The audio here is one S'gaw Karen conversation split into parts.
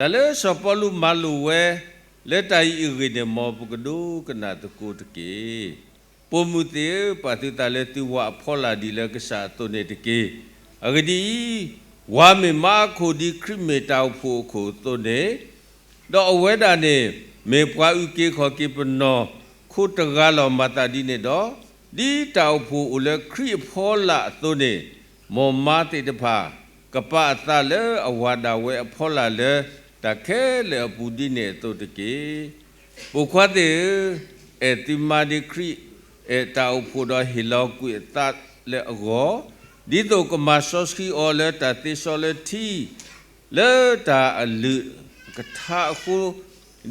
တၢ်လၢစီၤပီလူးမၤလိာ်ဝဲ လၢတၢ်အံၤအဂ့ၢ်န့ၣ် မ်ပကဒိကနၣ်သကိးတက့ၢ်. ပိာ်မုၣ်သ့ၣ်ဧၢ, ပာ်သုသးလၢသုဝၤအဖီလာ်ဒ်လၢကစၢ်အသိးန့ၣ်တက့ၢ်. အဂ့ၢ်ဒ်အံၤ, ဝၤမ့ၢ်မၤအခိၣ်ဒ်ခရံာ်မ့ၢ်တၢ်အိၣ်ဖှိၣ်အခိၣ်အသိးန့ၣ်, ဒီးအဝဲဒၣ်န့ၣ် မ့ၢ်ပှၤအုၣ်က့ၤခီၣ်က့ၤပနီၢ် ခိတဂၤလီၤ. မၤသးဒ်န့ၣ်ဒီး, ဒ်တၢ်အိၣ်ဖှိၣ်အိၣ်လၢခရံာ်အဖီလာ်အသိးန့ၣ်, မ်မါသ့ၣ်တဖၣ် ကပာ်အသးလၢအဝၤဒၣ်ဝဲအဖီလာ်လၢ တၢ်ခဲလၢာ်အပူၤဒ်န့ၣ်အသိးတက့ၢ်. ပိာ်ခွါသ့ၣ်ဧၢ, အဲၣ်သုမါဒ်ခရံာ်အဲၣ်တၢ်အိၣ်ဖှိၣ်ဒီးဟ့ၣ်လီၤကွံာ်အသးလၢအဂီၢ်, ဒ်သိးကမၤစီဆှံအီၤလၢတၢ်သ့စီလၢထံ လၢတၢ်အလုၢ်အကထါအဃိ, ဒ်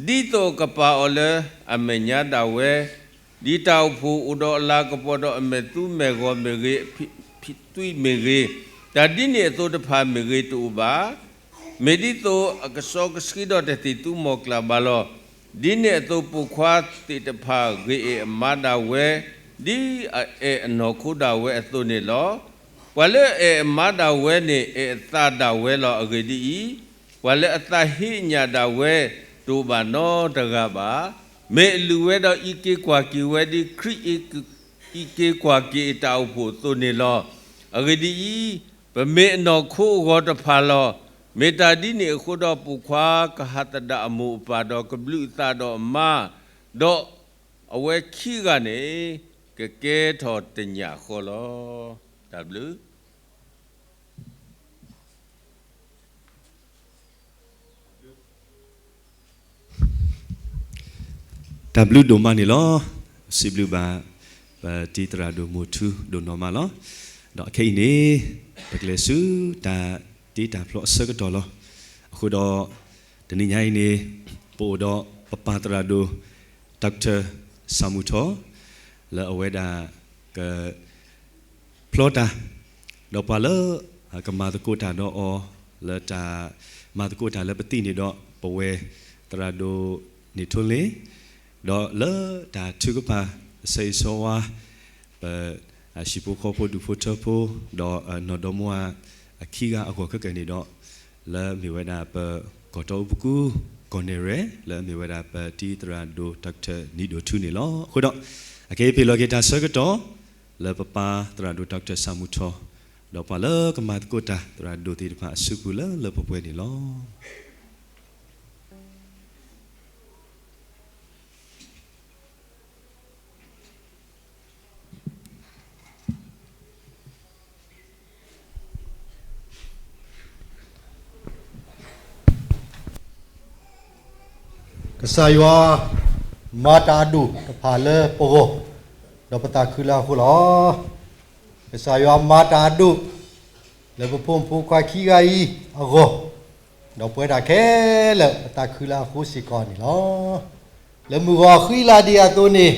သိးအကပာ်အီၤလၢအမဲာ်ညါဒၣ်ဝဲ, ဒ်တၢ်အိၣ်ဖှိၣ်အိၣ်ဒီးအလၤကပီၤဒီးအမဲာ်သူမဲာ်ဂီၤမ့ၢ်ဂ့ၤ, အဖံးသွံးမ့ၢ်ဂ့ၤ, တၢ်ဒ်န့ၣ်အသိးတဖၣ်မ့ၢ်ဂ့ၤတအိၣ်ဘၣ်. မ့ၢ်ဒ်သိးအကစီကဆှံဒီးတသံၣ်သူမီၢ်ကျၢ်ဘၣ်လီၤ. ဒ်န့ၣ်အသိးပိာ်ခွါသ့ၣ်တဖၣ်ဂ့ၤအဲၣ်အမါဒၣ်ဝဲ, ဒ်အအဲၣ်အနီၢ်ခိဒၣ်ဝဲအသိးန့ၣ်လီၤ. ပှၤလၢအအဲၣ်အမါဒၣ်ဝဲန့ၣ် အဲၣ်အသးဒၣ်ဝဲလီၤ. အဂ့ၢ်ဒ်အံၤ, ပှၤလၢအသးဟ့ညၣ်ဒၣ်ဝဲ တအိၣ်ဘၣ်နီတဂၤဘၣ်. မ့ၢ်အလုၢ်ဝဲဒီးအံးက့ၤကွၢ်က့ၤဝဲဒ်ခရံာ်အံးက့ၤကွၢ်က့ၤအတၢ်အိၣ်ဖှိၣ်အသိးန့ၣ်လီၤ. အဂ့ၢ်ဒ်အံၤ, ပမ့ၢ်အနီၢ်ခိအဂီၤတဖၣ်လီၤ. မ့ၢ်တၢ်ဒ်န့ၣ်အဃိဒီးပိာ်ခွါကဟးသဒၣ်အမိၢ်အပၢ်ဒီးကဘျုးအသးဒီးအမါ, ဒီးအဝဲခံဂၤန့ၣ် ကကဲထီၣ်တညၣ်ဃီလီၤ. တၢ်ဘျုး တၢ်ဘျုးဒိၣ်မးန့ၣ်လီၤ. စံးဘျုးဘၣ် ပတံၤသရၣ်ဒိၣ်မိၢ်ထူဒိၣ်နီၢ်မးလီၤ. ဒီးခဲအံၤန့ၣ် ပကလဲၤဆူတၢ်တ့တၢ်ဖျီအဆၢကတီၢ်လီၤ. အဃိဒီး တနံၤညါအံၤန့ၣ် ပအိၣ်ဒီးပပၢ်သရၣ်ဒိၣ် Doctor ဆၣ်မုၢ်ထီၣ် လၢအဝဲဒၣ်က ဖျီတၢ်, ဒီးပှၤလၢကမၤသကိးတၢ်ဒီးအီၤ လၢတၢ်မၤသကိးတၢ်လၢပသံၣ်န့ၣ်ဒီး ပဝဲသရၣ်ဒိၣ်န့ၣ်ထိလ့ၣ်, ဒီးလၢတၢ်ထုကဖၣ်အဆၢဂ့ၤဆၢဝါ ပဟံၣ်ဖိဃီဖိဒူၣ်ဖိထၢဖိ ဒီးနီၢ်ဒီမါဝၤအခံဂၤအဂီၢ်ခဲကနံၣ်အံၤဒီး လၢအမ့ၢ်ဝဲဒၣ်ပကီၢ်တီအူပကူ ကီၢ်နဲၣ်ရွဲၣ် လၢအမ့ၢ်ဝဲဒၣ်ပတံၤသရၣ်ဒိၣ် Doctor နံၤဒိၣ်ထူန့ၣ်လီၤ. အဃိဒီး အကဟ့ၣ်ပ့ၤလီၤက့ၤတၢ်ဆၢကတီၢ် လၢပပၢ်သရၣ်ဒိၣ် Doctor ဆၣ်မုၢ်ထီၣ် ဒီးပှၤလၢကမၤသကိးတၢ်သရၣ်ဒိၣ်သ့ၣ်တဖၣ်အစုပူၤလၢလၢပှဲၤပှဲၤန့ၣ်လီၤ. ကစၢ်ယွၤမၤတၢ်အဒိၣ်တဖၣ်လၢပဂီၢ်, ဒီးပသးခုလၢအဃိလီၤ. ကစၢ်ယွၤမၤတၢ်အဒိၣ် လၢပဖိမုၣ်ဖိခွါခံဂၤအံၤအဂီၢ်, ဒီးပဝဲဒၣ်ခဲလၢာ်ပသးခုလၢအဃိစ့ၢ်ကီးန့ၣ်လီၤ. လၢမုၢ်ဂီၤဃံလၤဒံးအသိးန့ၣ်,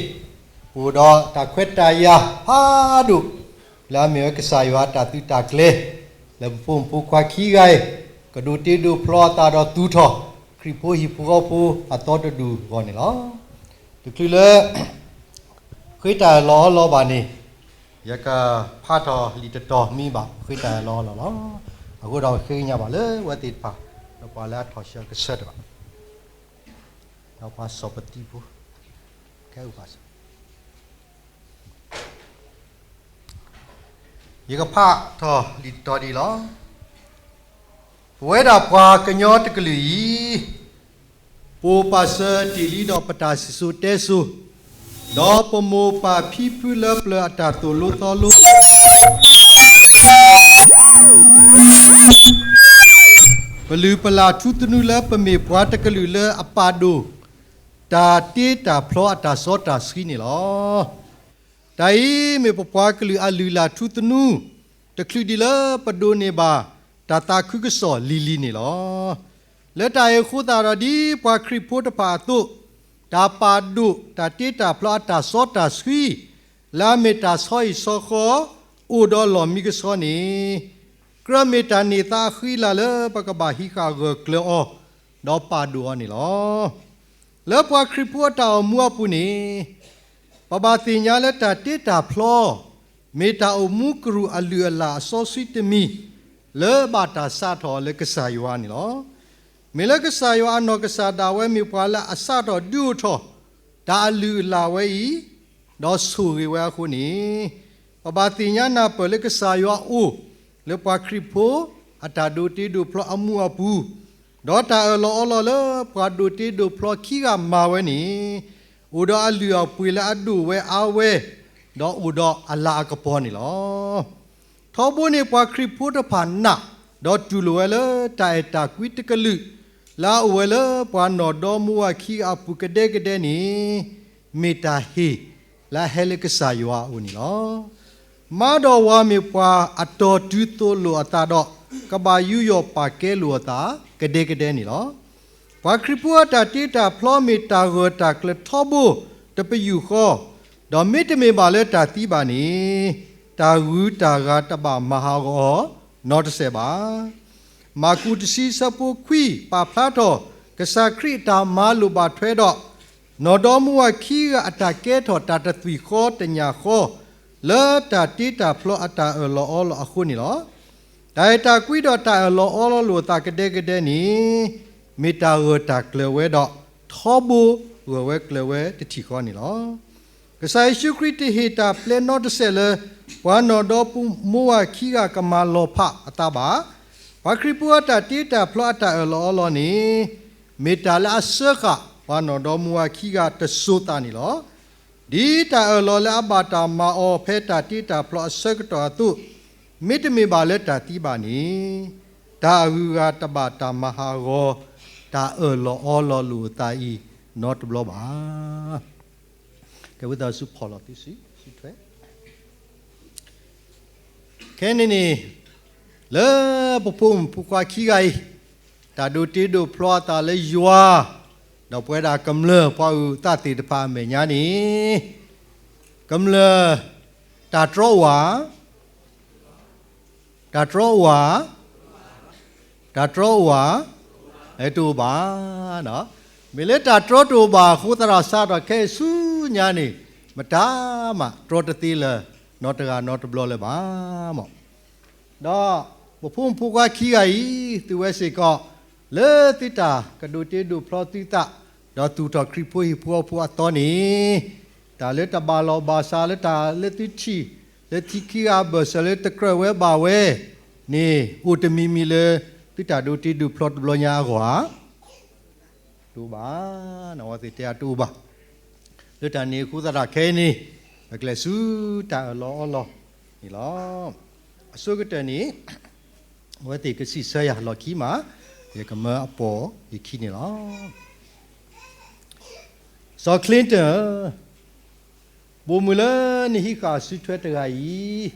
ပအိၣ်ဒီးတၢ်ခွဲးတၢ်ယာ်ဖးဒိၣ် လၢအမ့ၢ်ဝဲကစၢ်ယွၤတၢ်သုးတၢ်ကျဲၤ, လၢပဖိမုၣ်ဖိခွါခံဂၤအံၤ ကဒိးတ့ဒိးဖျီအသးဒီးသူၣ်ထီၣ် ခရံာ်ဖိဟံၣ်ဖိဃီဖိအသီတဒူၣ်အဂီၢ်န့ၣ်လီၤ. တချုးလၢ ဃ့တၢ်လီၤအီလီၤဘၣ်န့ၣ်, ယကဖးထီၣ်လံာ်တတီၤမံဘၣ် ဃ့တၢ်လီၤအီလီၤလီၤ. အဃိဒီးဃ့ကညးဘၣ်လၢဝဲသ့ၣ်တဖၣ်, ဒီးပှၤလၢအထီၣ်ဆှၢကဆၢတဘၣ်, ဒီးပှၤစီၤပသံဖိ, ခဲအုၣ်ဘၣ်စၢၤ ယကဖးထီၣ်လံာ်တတီၤဒ်အံၤလီၤ. ပဝဲဒၣ်ပှၤကညီတကလုာ်အံၤ, ပအိၣ်ပာ်စၢၤတ့ၢ်လံဒီးပတၢ်စံၣ်စိၤတဲစိၤ, ဒီးပမိၢ်ပၢ်ဖံဖုလၢပျၢၤအတၢ်သိၣ်လိသီလိ ပလုၢ်ပလၢ်ထူသနူလၢပမ့ၢ်ပှၤတကလုာ်လၢအပာ်ဒိၣ် တၢ်တ့တၢ်ဖျီအတၢ်စီတၢ်ဆှံန့ၣ်လီၤ. တၢ်အံၤမ့ၢ်ပပှၤကလုာ်အလုၢ်အလၢ်ထူသနူ, တချုးဒံးလၢပဒိးန့ၢ်ဘၣ်တၢ်သးခုကစီၣ်လံၤလံၤန့ၣ်လီၤ. လၢတၢ်အံၤအဃိသတးဒီး ဒ်ပှၤခရံာ်ဖိတဖၣ်အသိး, တၢ်ပာ်ဒိၣ်တၢ်တ့တၢ်ဖျီအတၢ်စီတၢ်ဆှံ လၢအမ့ၢ်တၢ်ဆီဟံၣ်ဆီဃီ အိၣ်ဒီးလီၢ်မံကဆှီန့ၣ်, ကြၢးမ့ၢ်တၢ်န့ၢ်သါအဃံအလၤလၢပကဘၣ်ဟံးဃာ်ဂၢၢ်ကျၢၤအီၤ, ဒီးပာ်ဒိၣ်အီၤန့ၣ်လီၤ. လၢပှၤခရံာ်ဖိအတၢ်အိၣ်မူအပူၤန့ၣ်, ပဘၣ်သ့ၣ်ညါလၢတၢ်တ့တၢ်ဖျီ မ့ၢ်တၢ်အိၣ်မူကရူၢ်အလုၢ်အလၢ်အစီဆှံတမံၤ လၢဘၣ်တၢ်စးထီၣ်အီၤလၢကစၢ်ယွၤန့ၣ်လီၤ. မ့ၢ်လၢကစၢ်ယွၤအနီၢ်ကစၢ်ဒၣ်ဝဲမ့ၢ်ပှၤလၢအစးထီၣ်ဒုးအိၣ်ထီၣ် တၢ်အလုၢ်အလၢ်ဝဲအံၤ, ဒီးဆိၣ်ဂ့ၤဝဲအဃိန့ၣ်, ပဘၣ်သ့ၣ်ညါနၢ်ပၢၢ်လၢကစၢ်ယွၤအိၣ်လၢပှၤခရံာ်ဖိအတၢ်ဒိးတ့ဒိးဖျီအမူးအပူၤ, ဒီးတၢ်အၢၣ်လီၤအီလီၤလၢပှၤဒိးတ့ဒိးဖျီခံဂၤမၤဝဲန့ၣ်, အိၣ်ဒီးအလုၢ်အပှ့ၤလၢအဒိၣ်ဝဲအါဝဲ, ဒီးအိၣ်ဒီးအလၤအကပီၤန့ၣ်လီၤ. ထီဘိန့ၣ်ပှၤခရံာ်ဖိတဖၣ်နာ်, ဒီးတူၢ်လိာ်ဝဲလၢတၢ်အဲၣ်တၢ်ကွံတကလုာ် လၢအအိၣ်ဝဲလၢပှၤနီၢ်ဒီမါဝၤခံဂၤအပူၤကဒဲကဒဲန့ၣ်, မ့ၢ်တၢ်ဟ့ၣ်လၢအဟဲလၢကစၢ်ယွၤအအိၣ်န့ၣ်လီၤ. မါဒီးဝၤမ့ၢ်ပှၤအတီၢ်တုၤသိးလိာ်အသးဒီး ကဘၣ်ယူးယီၣ်ပာ်ကဲလိာ်အသးကဒဲကဒဲန့ၣ်လီၤ. ပှၤခရံာ်ဖိအတၢ်တ့တၢ်ဖျီမ့ၢ်တၢ်ဂၢၢ်တၢ်ကျၢၤထီဘိတပယူာ်ဃီ, ဒီးမ့တမ့ၢ်ဘၣ်လၢတၢ်သံဘၣ်န့ၣ်, တၢ်ဂုၤတၢ်ဂၤတဘၣ်မၤဟးဂီၤအီၤနီတစဲးဘၣ်. မၢ်ကူးတဆံဆၢဖိခွံပာ်ဖျါထီၣ် ကစၢ်ခရံာ်အတၢ်မၤလိာ်ဘၣ်ထွဲဒီး နီၢ်ဒီမါဝၤခံဂၤအတၢ်ကဲထီၣ်တၢ်တသွံၣ်ဃီတညၣ်ဃီ လၢတၢ်တ့တၢ်ဖျီအတၢ်အၢၣ်လီၤအီလီၤအဃိန့ၣ်လီၤ. တၢ်အဲၣ်တၢ်ကွံဒီးတၢ်အၢၣ်လီၤအီလီၤလိာ်အသးကဒဲကဒဲန့ၣ်, မ့ၢ်တၢ်ဂၢၢ်တၢ်ကျၢၤဝဲဒီး ထီဘိဂၢၢ်ဝဲကျၢၤဝဲတထံၣ်ဃီန့ၣ်လီၤ. ကစၢ်ယ့ၣ်ၡူးခရံာ်တဟ့ၣ်တၢ်ပျဲနီတစဲးလၢ ပှၤနီၢ်ဒီမါဝၤခံဂၤကမၤလီၤဖးအသးဘၣ်. ပှၤခရံာ်ဖိအတၢ်တ့တၢ်ဖျီအတၢ်အၢၣ်လီၤအီလီၤန့ၣ်, မ့ၢ်တၢ်လၢအစၢဃာ်ပှၤနီၢ်ဒီမါဝၤခံဂၤတစိၤသးန့ၣ်လီၤ. ဒ်တၢ်အၢၣ်လီၤလၢအဘၣ်တၢ်မၤအီၤဖဲတၢ်တ့တၢ်ဖျီအဆၢကတီၢ်အသိး, မ့တမ့ၢ်ဘၣ်လၢတၢ်သံဘၣ်န့ၣ်, တၢ်အဂုၤအဂၤတဘၣ်တၢ်မၤဟးဂီၤ တၢ်အၢၣ်လီၤအီလီၤလိာ်အသးအံၤနီတဘျီဘၣ်. ကဲဝံသးစူၤဖီၣ်လီၤသုစုထွဲ ခဲန့ၣ်န့ၣ်, လၢပဖိမုၣ်ဖိခွါခံဂၤအံၤ, တၢ်ဒိးတ့ဒိးဖျီအသးလၢယွၤ, ဒီးပဝဲဒၣ်ကမျၢၢ်ပှၤအုၣ်သးသ့ၣ်တဖၣ်အမဲာ်ညါန့ၣ်, ကမျၢၢ်တၢ်တြီအိၣ်ဧါ, တၢ်တြီအိၣ်ဧါ, တၢ်တြီအိၣ်ဧါ, တအိၣ်ဘၣ်. မ့ၢ်လၢတၢ်တြီတအိၣ်ဘၣ်အဃိသတးဒီးစးထီၣ်ခဲအံၤဆူညါန့ၣ်, မတၤမးတြီတသ့လၢၤနီတဂၤနီတဘျီလၢၤဘၣ်မၢ်. ဒီးပဖိမုၣ်ဖိခွါခံဂၤအံၤ, သုဝဲစ့ၢ်ကီး, လၢသုတၢ်ကဒိးတ့ဒိးဖျီသုသး, ဒီးသူၣ်ထီၣ်ခရံာ်ဖိဟံၣ်ဖိဃီဖိအသီန့ၣ်, တၢ်လၢတဘၣ်လီၢ်ဘၣ်စးလၢတၢ်လၢသုထံၣ်, လၢသုခံဂၤအဘၢၣ်စၢၤလၢတကြၢးဝဲဘၣ်ဝဲန့ၣ်, အိၣ်တမံၤမံၤလၢသုတၢ်ဒိးတ့ဒိးဖျီတဘျီညါအဂီၢ်ဧါ. တအိၣ်ဘၣ်, အဝဲသ့ၣ်တဲအတအိၣ်ဘၣ်. လၢတၢ်န့ၣ်အဃိသတးဒီးခဲအံၤန့ၣ်, ပကလဲၤဆူတၢ်အၢၣ်လီၤအီလီၤန့ၣ်လီၤ. အဆိကတၢၢ်န့ၣ်, အဝဲသ့ၣ်ကစံးဆၢယၤလီၢ်ခံမး, ယကမၢအပိာ်ယခံန့ၣ်လီၤ. စီၤ Clinton, ဘိၣ်မုၢ်လၢနဟံးဃာ်အစုထွဲတဂၤအံၤ,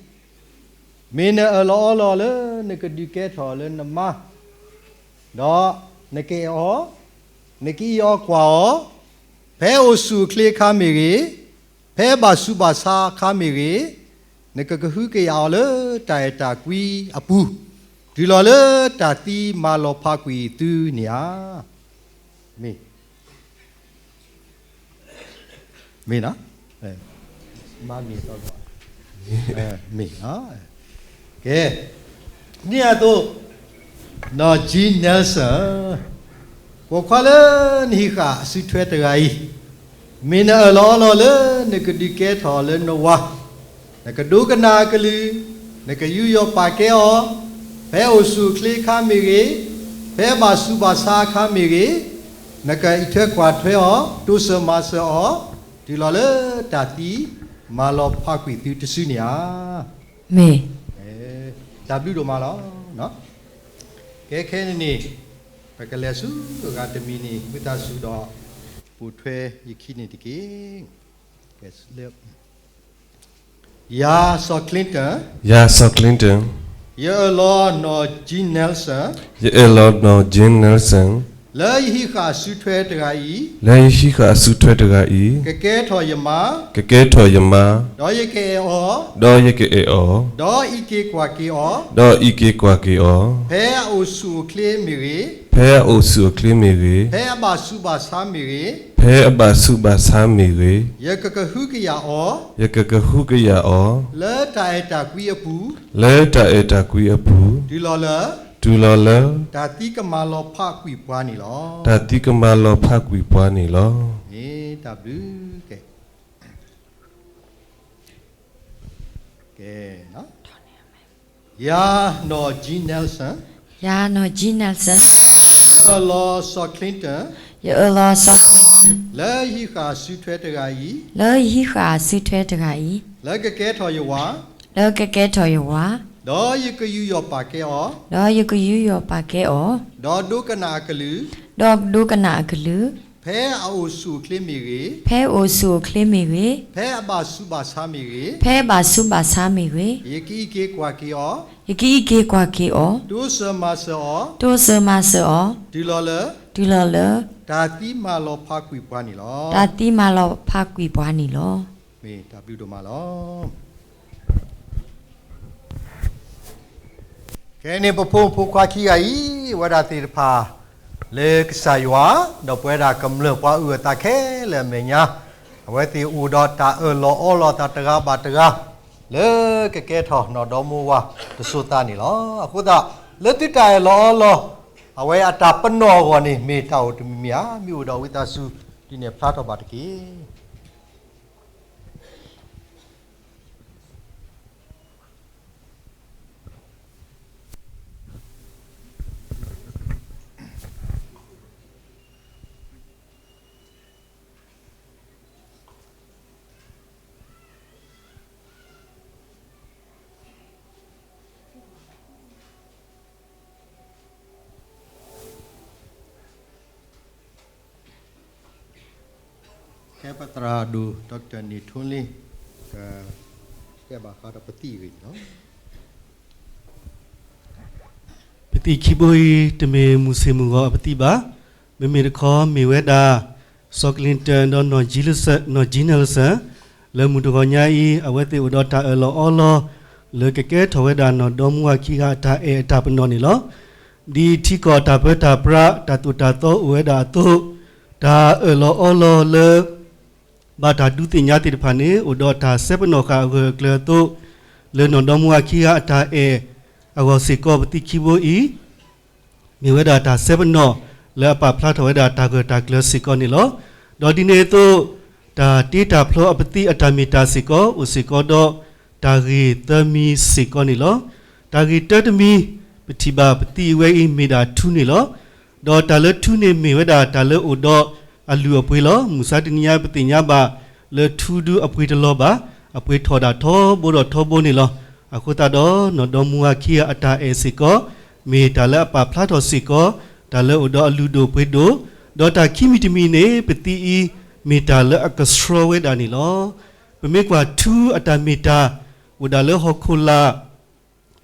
မ့ၢ်နအၢၣ်လီၤအီလီၤလၢနကဒုးကဲထီၣ်လၢနမါ, ဒီးနကအဲၣ်အီၤ, နကအံးအီၤကွၢ်အီၤ, ဖဲအအိၣ်ဆူၣ်အိၣ်ချ့အခါမ့ၢ်ဂ့ၤ, ဖဲအဘၣ်ဆူးဘၣ်ဆါအခါမ့ၢ်ဂ့ၤ, နကကဟုကယာ်အီၤလၢတၢ်အဲၣ်တၢ်ကွံအပူၤ, တုၤလီၤလၢတၢ်သံမၤလီၤဖးကွံာ်သုန့ၣ်ဧါ. မ့ၢ်, မ့ၢ်, မ့ၢ်, မ့ၢ်, ကဲ, ဒ်န့ၣ်အသိး, နီၢ် Jean Nelson, ပိာ်ခွါလၢနဟံးဃာ်အစုထွဲတဂၤအံၤ, မ့ၢ်နအၢၣ်လီၤအီလီၤလၢနကဒုးကဲထီၣ်လၢနဝၤ, နကဒိကနၣ်အကလုၢ်, နကယူးယီၣ်ပာ်ကဲအီၤ, ဖဲအအိၣ်ဆူၣ်အိၣ်ချ့အခါမ့ၢ်ဂ့ၤ, ဖဲအဘၣ်ဆူးဘၣ်ဆါအခါမ့ၢ်ဂ့ၤ, နကအံးထွဲကွၢ်ထွဲအီၤ, တိစၢၤမၤစၢၤအီၤ, တုၤလီၤလၢတၢ်သံမၤလီၤဖးကွံာ်သုတစုန့ၣ်ဧါ. မ့ၢ်, တၢ်ဘျုးဒိၣ်မးလီၤ. ကဲခဲန့ၣ်န့ၣ်, ပကလဲၤဆူအဂၤတမံၤန့ၣ် ဝံသးစူၤဒီးပိာ်ထွဲယခံန့ၣ်တက့ၢ်. ယၤစီၤ Clinton, ယၤစီၤ Clinton, ယအၢၣ်လီၤနီၢ် Jean Nelson, ယအၢၣ်လီၤနီၢ် Jean Nelson, လၢယဟံးဃာ်အစုထွဲတဂၤအံၤ, လၢယဟံးဃာ်အစုထွဲတဂၤအံၤ, ကကဲထီၣ်ယမါ, ကကဲထီၣ်ယမါ, ဒီးယကအဲၣ်အီၤ, ဒီးယကအဲၣ်အီၤ, ဒီးအံးက့ၤကွၢ်က့ၤအီၤ, ဒီးအံးက့ၤကွၢ်က့ၤအီၤ, ဖဲအအိၣ်ဆူၣ်အိၣ်ချ့မ့ၢ်ဂ့ၤ, ဖဲအအိၣ်ဆူၣ်အိၣ်ချ့မ့ၢ်ဂ့ၤ, ဖဲအဘၣ်ဆူးဘၣ်ဆါမ့ၢ်ဂ့ၤ, ဖဲအဘၣ်ဆူးဘၣ်ဆါမ့ၢ်ဂ့ၤ, ယကကဟုကယာ်အီၤ, ယကကဟုကယာ်အီၤ, လၢတၢ်အဲၣ်တၢ်ကွံအပူၤ, လၢတၢ်အဲၣ်တၢ်ကွံအပူၤ, တုၤလီၤလၢ တုၤလီၤလၢ တၢ်သံကမၤလီၤဖးကွံာ်ပှၤန့ၣ်လီၤ. တၢ်သံကမၤလီၤဖးကွံာ်ပှၤန့ၣ်လီၤ. မ့ၢ်တၢ်ဘျုးကဲ ကဲ, ယၤနီၢ်ကၠံ Nelson, ယၤနီၢ်ကၠံ Nelson, ယအၢၣ်လီၤစီၤ Clinton, ယအၢၣ်လီၤစီၤ Clinton, လၢယဟံးဃာ်အစုထွဲတဂၤအံၤ, လၢယဟံးဃာ်အစုထွဲတဂၤအံၤ, လၢကကဲထီၣ်ယဝၤ, လၢကကဲထီၣ်ယဝၤ, ဒီးယကယူးယီၣ်ပာ်ကဲအီၤ, ဒီးယကယူးယီၣ်ပာ်ကဲအီၤ, ဒီးဒိကနၣ်အကလုၢ်, ဒီးဒိကနၣ်အကလုၢ်, ဖဲအအိၣ်ဆူၣ်အိၣ်ချ့မ့ၢ်ဂ့ၤ, ဖဲအအိၣ်ဆူၣ်အိၣ်ချ့မ့ၢ်ဂ့ၤ, ဖဲအဘၣ်ဆူးဘၣ်ဆါမ့ၢ်ဂ့ၤ, ဖဲအဘၣ်ဆူးဘၣ်ဆါမ့ၢ်ဂ့ၤ, ယကအံးက့ၤကွၢ်က့ၤအီၤ, ယကအံးက့ၤကွၢ်က့ၤအီၤ, တိစၢၤမၤစၢၤအီၤ, တိစၢၤမၤစၢၤအီၤ, တုၤလီၤလၢ, တုၤလီၤလၢ, တၢ်သံမၤလီၤဖးကွံာ်ပှၤန့ၣ်လီၤ. တၢ်သံမၤလီၤဖးကွံာ်ပှၤန့ၣ်လီၤ. မ့ၢ်တၢ်ဘျုးဒိၣ်မးလီၤ. ခဲအံၤန့ၣ်ပဖိမုၣ်ဖိခွါခံဂၤအံၤ, အဝဲဒၣ်သ့ၣ်တဖၣ်, လၢကစၢ်ယွၤ, ဒီးပဝဲဒၣ်ကမျၢၢ်ပှၤအုၣ်အသးခဲလၢာ်အမဲာ်ညါ, အဝဲသ့ၣ်အိၣ်ဒီးတၢ်အၢၣ်လီၤအီလီၤအသးတဂၤဘၣ်တဂၤ, လၢကကဲထီၣ်နီၢ်ဒီမါဝၤတစိၤသးန့ၣ်လီၤ. အဃိသတး, လၢသုတၢ်အၢၣ်လီၤအီလီၤ, အဝဲအတၢ်ပနီၣ်အဂီၢ်န့ၣ် မ့ၢ်တၢ်အိၣ်တမံၤမံၤဧါ, မ့ၢ်အိၣ်ဒီးဝံသးစူၤ, ဒ်န့ၣ်ဖျါထီၣ်ဘၣ်တက့ၢ်. ခဲပသရၣ်ဒိၣ် Doctor န့ၣ်ထိလ့, က, ကဲဘၣ်ဃးဒီးပသံၣ်အဂ့ၢ်န့ၣ်လီၤ. ပသံၣ်ခံဘိအံၤ တမ့ၢ်မုၢ်ဆ့ၣ်မုၢ်ဂီၤအပသံၣ်ဘၣ်. မ့မ့ၢ်တခီမ့ၢ်ဝဲဒၣ် စီၤ Clinton ဒီး နီၢ်ကၠံ Nelson, လၢမုၢ်တဂီၤညါအံၤ အဝဲသ့ၣ်အိၣ်ဒီးတၢ်အၢၣ်လီၤအီလီၤ, လၢကကဲထီၣ်ဝဲဒၣ်နီၢ်ဒီမါဝၤခံဂၤအတၢ်အဲၣ်အတၢ်ပနီၣ်န့ၣ်လီၤ. ဒ်ထံကီၢ်တၢ်ပၢတၢ်ပြး တၢ်သိၣ်တၢ်သီအိၣ်ဝဲဒၣ်အသိး, တၢ်အၢၣ်လီၤအီလီၤလၢ ဘၣ်တၢ်ဒုးသ့ၣ်ညါသ့ၣ်တဖၣ်န့ၣ် အိၣ်ဒီးတၢ်စဲပနီၣ်ဃာ်အဂၢၢ်အကျၢၤအသိး, လၢနီၢ်ဒီမါဝၤခံဂၤအတၢ်အဲၣ်အဂီၢ်စ့ၢ်ကီး ပသံၣ်ခံဘိအံၤ မ့ၢ်ဝဲဒၣ်တၢ်စဲပနီၣ်လၢအပာ်ဖျါထီၣ်ဝဲဒၣ်တၢ်ဂၢၢ်တၢ်ကျၢၤစ့ၢ်ကီးန့ၣ်လီၤ. ဒီးဒ်န့ၣ်အသိး, တၢ်တ့တၢ်ဖျီအပသံၣ်အတၢ်မ့ၢ်တၢ်စ့ၢ်ကီး အိၣ်စ့ၢ်ကီးဒီးတၢ်ဂ့ၢ်သၢမံၤစ့ၢ်ကီးန့ၣ်လီၤ. တၢ်ဂ့ၢ်တၢတမံၤ ပထံၣ်ဘၣ်ပသံၣ်အဝဲအံၤမ့ၢ်ဒၣ်ထူန့ၣ်လီၤ. ဒီးတၢ်လၢထူန့ၣ်မ့ၢ်ဝဲဒၣ်တၢ်လၢအိၣ်ဒီးအလုၢ်အပှ့ၤလီၤ. မုၢ်ဆါတနံၤညါပသ့ၣ်ညါဘၣ်လၢထူဒုအပှ့ၤတလီၤဘၣ်, အပှ့ၤထီၣ်ဒၣ်ထီဘိဒီးထီဘိန့ၣ်လီၤ. အဃိသတးဒီး နီၢ်ဒီမါဝၤခံဂၤအတၢ်အဲၣ်စ့ၢ်ကီး မ့ၢ်တၢ်လၢအပာ်ဖျါထီၣ်စ့ၢ်ကီး တၢ်လၢအိၣ်ဒီးအလုၢ်ဒိၣ်ပှ့ၤဒိၣ်, ဒီးတၢ်ခံမံၤတမံၤန့ၣ် ပသံၣ်အံၤ မ့ၢ်တၢ်လၢအကဆှီဝဲဒၣ်န့ၣ်လီၤ. ပမ့ၢ်ကွၢ်ထူအတၢ်မ့ၢ်တၢ် အိၣ်ဒၣ်လၢဟီၣ်ခိၣ်လာ်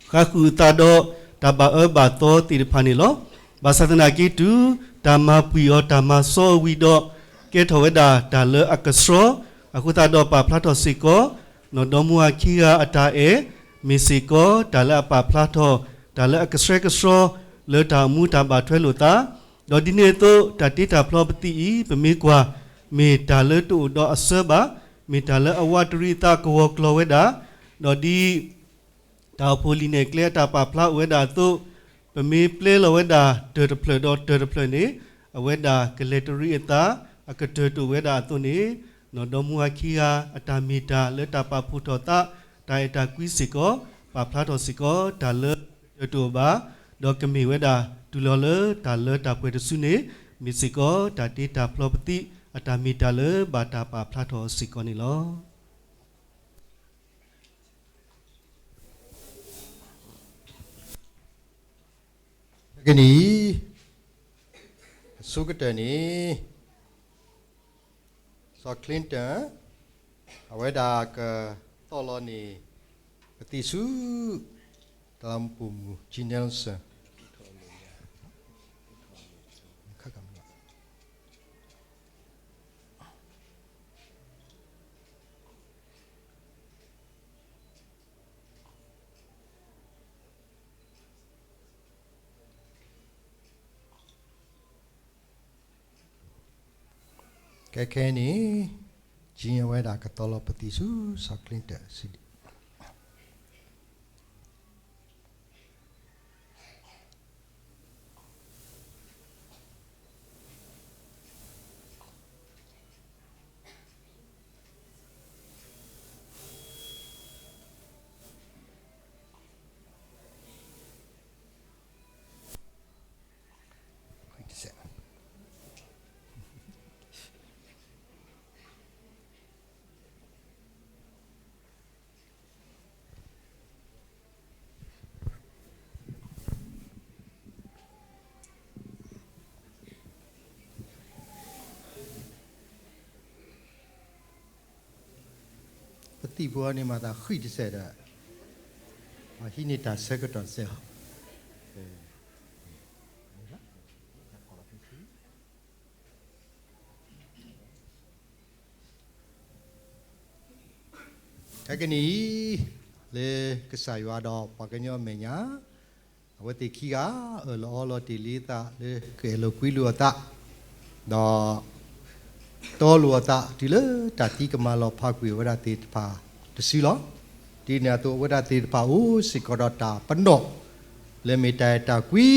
ဃါဃုာ်အသးဒီးတၢ်ဘၣ်အၢဘၣ်သီသ့ၣ်တဖၣ်န့ၣ်လီၤ. ဘၣ်ဆၣ်သနာ်က့တုၤ တၢ်မၤပှံၢ်အီၤတၢ်မၤစီအီၤဝံၤဒီး ကဲထီၣ်ဝဲဒၣ်တၢ်လၢအကဆှီ, အဃိသတးဒီးပာ်ဖျါထီၣ်စ့ၢ်ကီး နီၢ်ဒီမါဝၤခံဂၤအတၢ်အဲၣ်, မ့ၢ်စ့ၢ်ကီးတၢ်လၢအပာ်ဖျါထီၣ် တၢ်လၢအကဆှဲကဆှီ လၢတၢ်အိၣ်မူတၢ်ဘၣ်ထွဲလိာ်သး, ဒီးဒ်န့ၣ်အသိး တၢ်တ့တၢ်ဖျီပသံၣ်အံၤ ပမ့ၢ်ကွၢ် မ့ၢ်တၢ်လၢတအိၣ်ဒီးအစၢဘၣ်, မ့ၢ်တၢ်လၢအဝးတရံးအသးကဝီၤကျီၤဝဲဒၣ်, ဒီးဒ် တၢ်အိၣ်ဖှိၣ်လံာ်နဲၣ်ကျဲအတၢ်ပာ်ဖျါအိၣ်ဝဲဒၣ်အသိး, ပမ့ၢ်ပျဲလီၤဝဲဒၣ်တၢၢ်တဖျၢၣ်ဒီးတၢၢ်တဖျၢၣ်န့ၣ် အဝဲဒၣ်ကလဲၤတရံးအသး, အကတၢၢ်တအိၣ်ဝဲဒၣ်အသိးန့ၣ်, နီၢ်ဒီမါဝၤခံဂၤအတၢ်မ့ၢ်တၢ်လၢတၢ်ပာ်ဖှိၣ်ထီၣ်သး, တၢ်အဲၣ်တၢ်ကွံစ့ၢ်ကီး, ပာ်ဖျါထီၣ်စ့ၢ်ကီးတၢ်လၢအကတၢၢ်တအိၣ်ဘၣ်, ဒီးကမ့ၢ်ဝဲဒၣ်တုၤလီၤလၢတၢ်လၢတၢ်ပှဲၤတစုန့ၣ်, မ့ၢ်စ့ၢ်ကီးတၢ်တ့တၢ်ဖျီပသံၣ်အတၢ်မ့ၢ်တၢ်လၢဘၣ်တၢ်ပာ်ဖျါထီၣ်စ့ၢ်ကီးန့ၣ်လီၤ. ကနံၣ်အံၤ အဆိကတၢၢ်န့ၣ် စီၤ Clinton အဝဲဒၣ်ကတီၢ်လီၤန့ၣ် ပသံၣ်ဆူ တၢ်လၢမူပိာ်မုၣ် Jean Nelson ကဲခဲအံၤန့ၣ် Jean အဝဲဒၣ်ကတီၢ်လီၤပသံၣ်ဆူ စီၤ Clinton စံးဒ် Jean သံၣ်ဖိန့ၣ်မၤသးဃံတစဲးဒီး ဟံးန့ၢ်တၢ်ဆၢကတီၢ်တစဲးလီၤ. ခဲကနံၣ်အံၤ လၢကစၢ်ယွၤဒီးပှၤကညီအမဲာ်ညါ အဝဲသ့ၣ်ခံဂၤ အၢၣ်လီၤအီလီၤတ့ၢ်လံအသးလၢကအဲၣ်လိာ်ကွံလိာ်အသး ဒီး တီလိာ်အသး တုၤလၢတၢ်သံကမၤလီၤဖးကွံာ်ဝဲဒၣ်သ့ၣ်တဖၣ်တစုလီၤ. ဒ်န့ၣ်အသိး အဝဲဒၣ်သ့ၣ်တဖၣ်အိၣ်စ့ၢ်ကီးဒီးတၢ်ပနီၣ် လၢအမ့ၢ်တၢ်အဲၣ်တၢ်ကွံ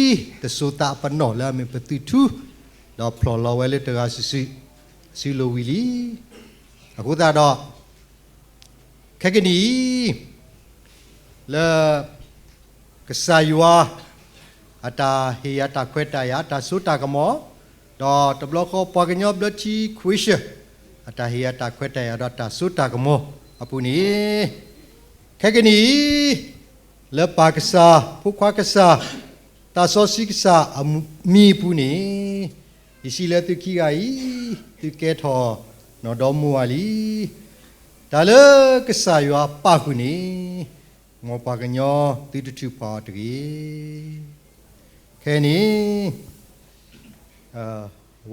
တစိၤသးအပနီၣ်လၢအမ့ၢ်ပသုးထူ ဒီးဖျိးလီၤဝဲလၢတဂၤစုာ်စုာ် စုလိၤဝံၤလံ. အဃိသတးဒီး ခဲကနံၣ်အံၤ လၢ ကစၢ်ယွၤ အတၢ်ဟ့ၣ်ယၤတၢ်ခွဲးတၢ်ယာ် တၢ်စိတၢ်ကမီၤ ဒီးတဘျီဃီပှၤကညီဘျၢထံခွ့ရှၢၣ် အတၢ်ဟ့ၣ်ယၤတၢ်ခွဲးတၢ်ယာ်ဒီးတၢ်စိတၢ်ကမီၤအပူၤန့ၣ် ခဲကနံၣ်အံၤ လၢပၢ်ကစၢ် ဖိခွါကစၢ် သးစီဆှံကစၢ်အမံၤအပူၤန့ၣ် ယစံးလၢသုခံဂၤအံၤ သုကဲထီၣ်နီၢ်ဒီမါဝၤလံ. တၢ်လၢကစၢ်ယွၤပာ်ဃုာ်န့ၣ် မ်ပှၤကညီသုတထုးဖးအီၤတဂ့ၤ. ခဲအံၤန့ၣ်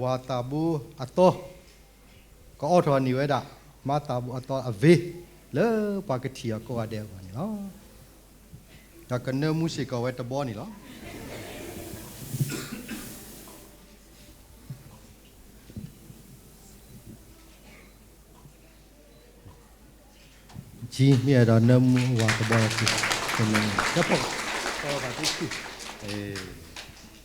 ဝၤသးဘိအသီ ကအိးထီၣ်န့ၢ်ဝဲဒၣ် မါသးဘိအသီအဝ့ၢ် လၢပှၤကထံၣ်အီၤကိးဂၤဒဲးအဂီၢ်န့ၣ်လီၤ. ဒီးကနၢမူစ့ၢ်ကီးဝဲတဘီန့ၣ်လီၤ. ကမ့ၢ်အဲၣ်ဒိးနၢမူဝၤတဘီ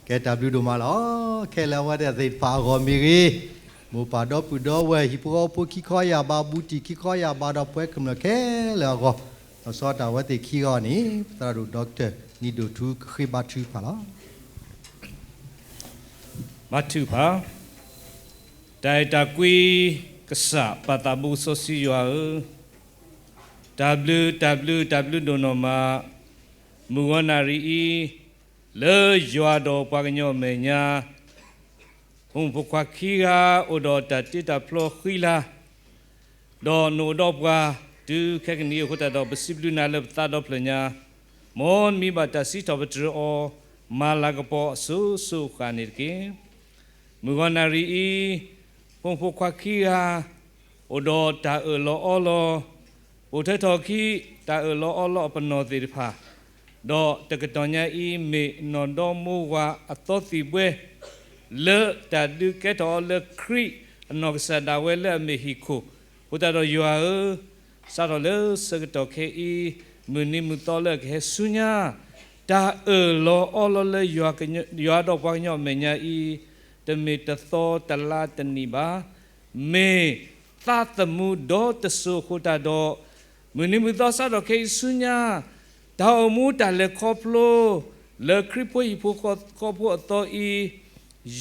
ကဲတၢ်ဘျုးဒိၣ်မးလီၤ. ခဲလၢာ်အဝဲသ့ၣ်တဖၣ်အဂီၢ်မ့ၢ်ဂ့ၤ, မိၢ်ပၢ်ဒီပုၢ်ဒီဝဲၢ် ဟံၣ်ဖိဃီဖိခံခီယၢ်ဘး ဘူးတံၢ်ခံခီယၢ်ဘး ဒီးပှၤကမျၢၢ်ခဲလၢာ်အဂီၢ်, လီၤဆီဒၣ်တၢ်အဝဲသ့ၣ်ခံဂၤန့ၣ် ပသရၣ်ဒိၣ် Doctor နံၤဒိၣ်ထူ ကဃ့ဘါထုကဖၣ်လီၤ. ဘါထုကဖၣ်. တၢ်အဲၣ်တၢ်ကွံ ကစၢ်ပၢ်သးဘိစီဆှံယွၤဧၢ, တၢ်ဘျုးတၢ်ဘျုးတၢ်ဘျုးဒိၣ်နီၢ်မး, မုၢ်ဂီၤနၣ်ရံၣ်အံၤ လၢယွၤဒီးပှၤကညီအမဲာ်ညါ ဖိမုၣ်ဖိခွါခံဂၤ အိၣ်ဒီးတၢ်တ့တၢ်ဖျီဃံလၤ, ဒီးနအိၣ်ဒီးပှၤ တုၤခဲကနံၣ်အံၤအဃိသတးဒီး ပစံးဘျုးနၤလၢပသးဒီဖျၢၣ်ညါ, မ်နမံၤဘၣ်တၢ်စံးထီၣ်ပတြၢၤအီၤ မၤလၤကပီၤအစိၤစိၤအဃၣ်န့ၣ်တက့ၢ်. မုၢ်ဂီၤနၣ်ရံၣ်အံၤ ဖိမုၣ်ဖိခွါခံဂၤ အိၣ်ဒီးတၢ်အၢၣ်လီၤအီလီၤ, ပိာ်ထွဲထီၣ်ခံ တၢ်အၢၣ်လီၤအီလီၤအပနီၣ်သ့ၣ်တဖၣ်, ဒီးတကတီၢ်ညါအံၤ မ့ၢ်နီၢ်ဒီမိဝၤအသီသံၣ်ဘှဲ လၢတၢ်ဒုးကဲထီၣ်အီၤလၢခရံာ်အနီၢ်ကစၢ်ဒၣ်ဝဲလၢအမ့ၢ်ဟံၣ်ခိၣ်, အဃိသတးဒီးယွၤဧၢ, စးထီၣ်လၢဆၢကတီၢ်ခဲအံၤ မုၢ်နံၤမုၢ်သီလၢအကဟဲဆူညါ, တၢ်အၢၣ်လီၤအီလီၤလၢ ယွၤဒီးပှၤကညီအမဲာ်ညါအံၤ တမ့ၢ်တသီတလါတနံၣ်ဘၣ်, မ့ၢ်သးသမူဒီတစိၤအဃိသတးဒီး, မုၢ်နံၤမုၢ်သီစးထီၣ်ခဲအံၤဆူညါ, တၢ်အိၣ်မူတၢ်လဲၤခီဖျိ လၢခရံာ်ဖိဟံၣ်ဖိဃီဖိအသီအံၤ,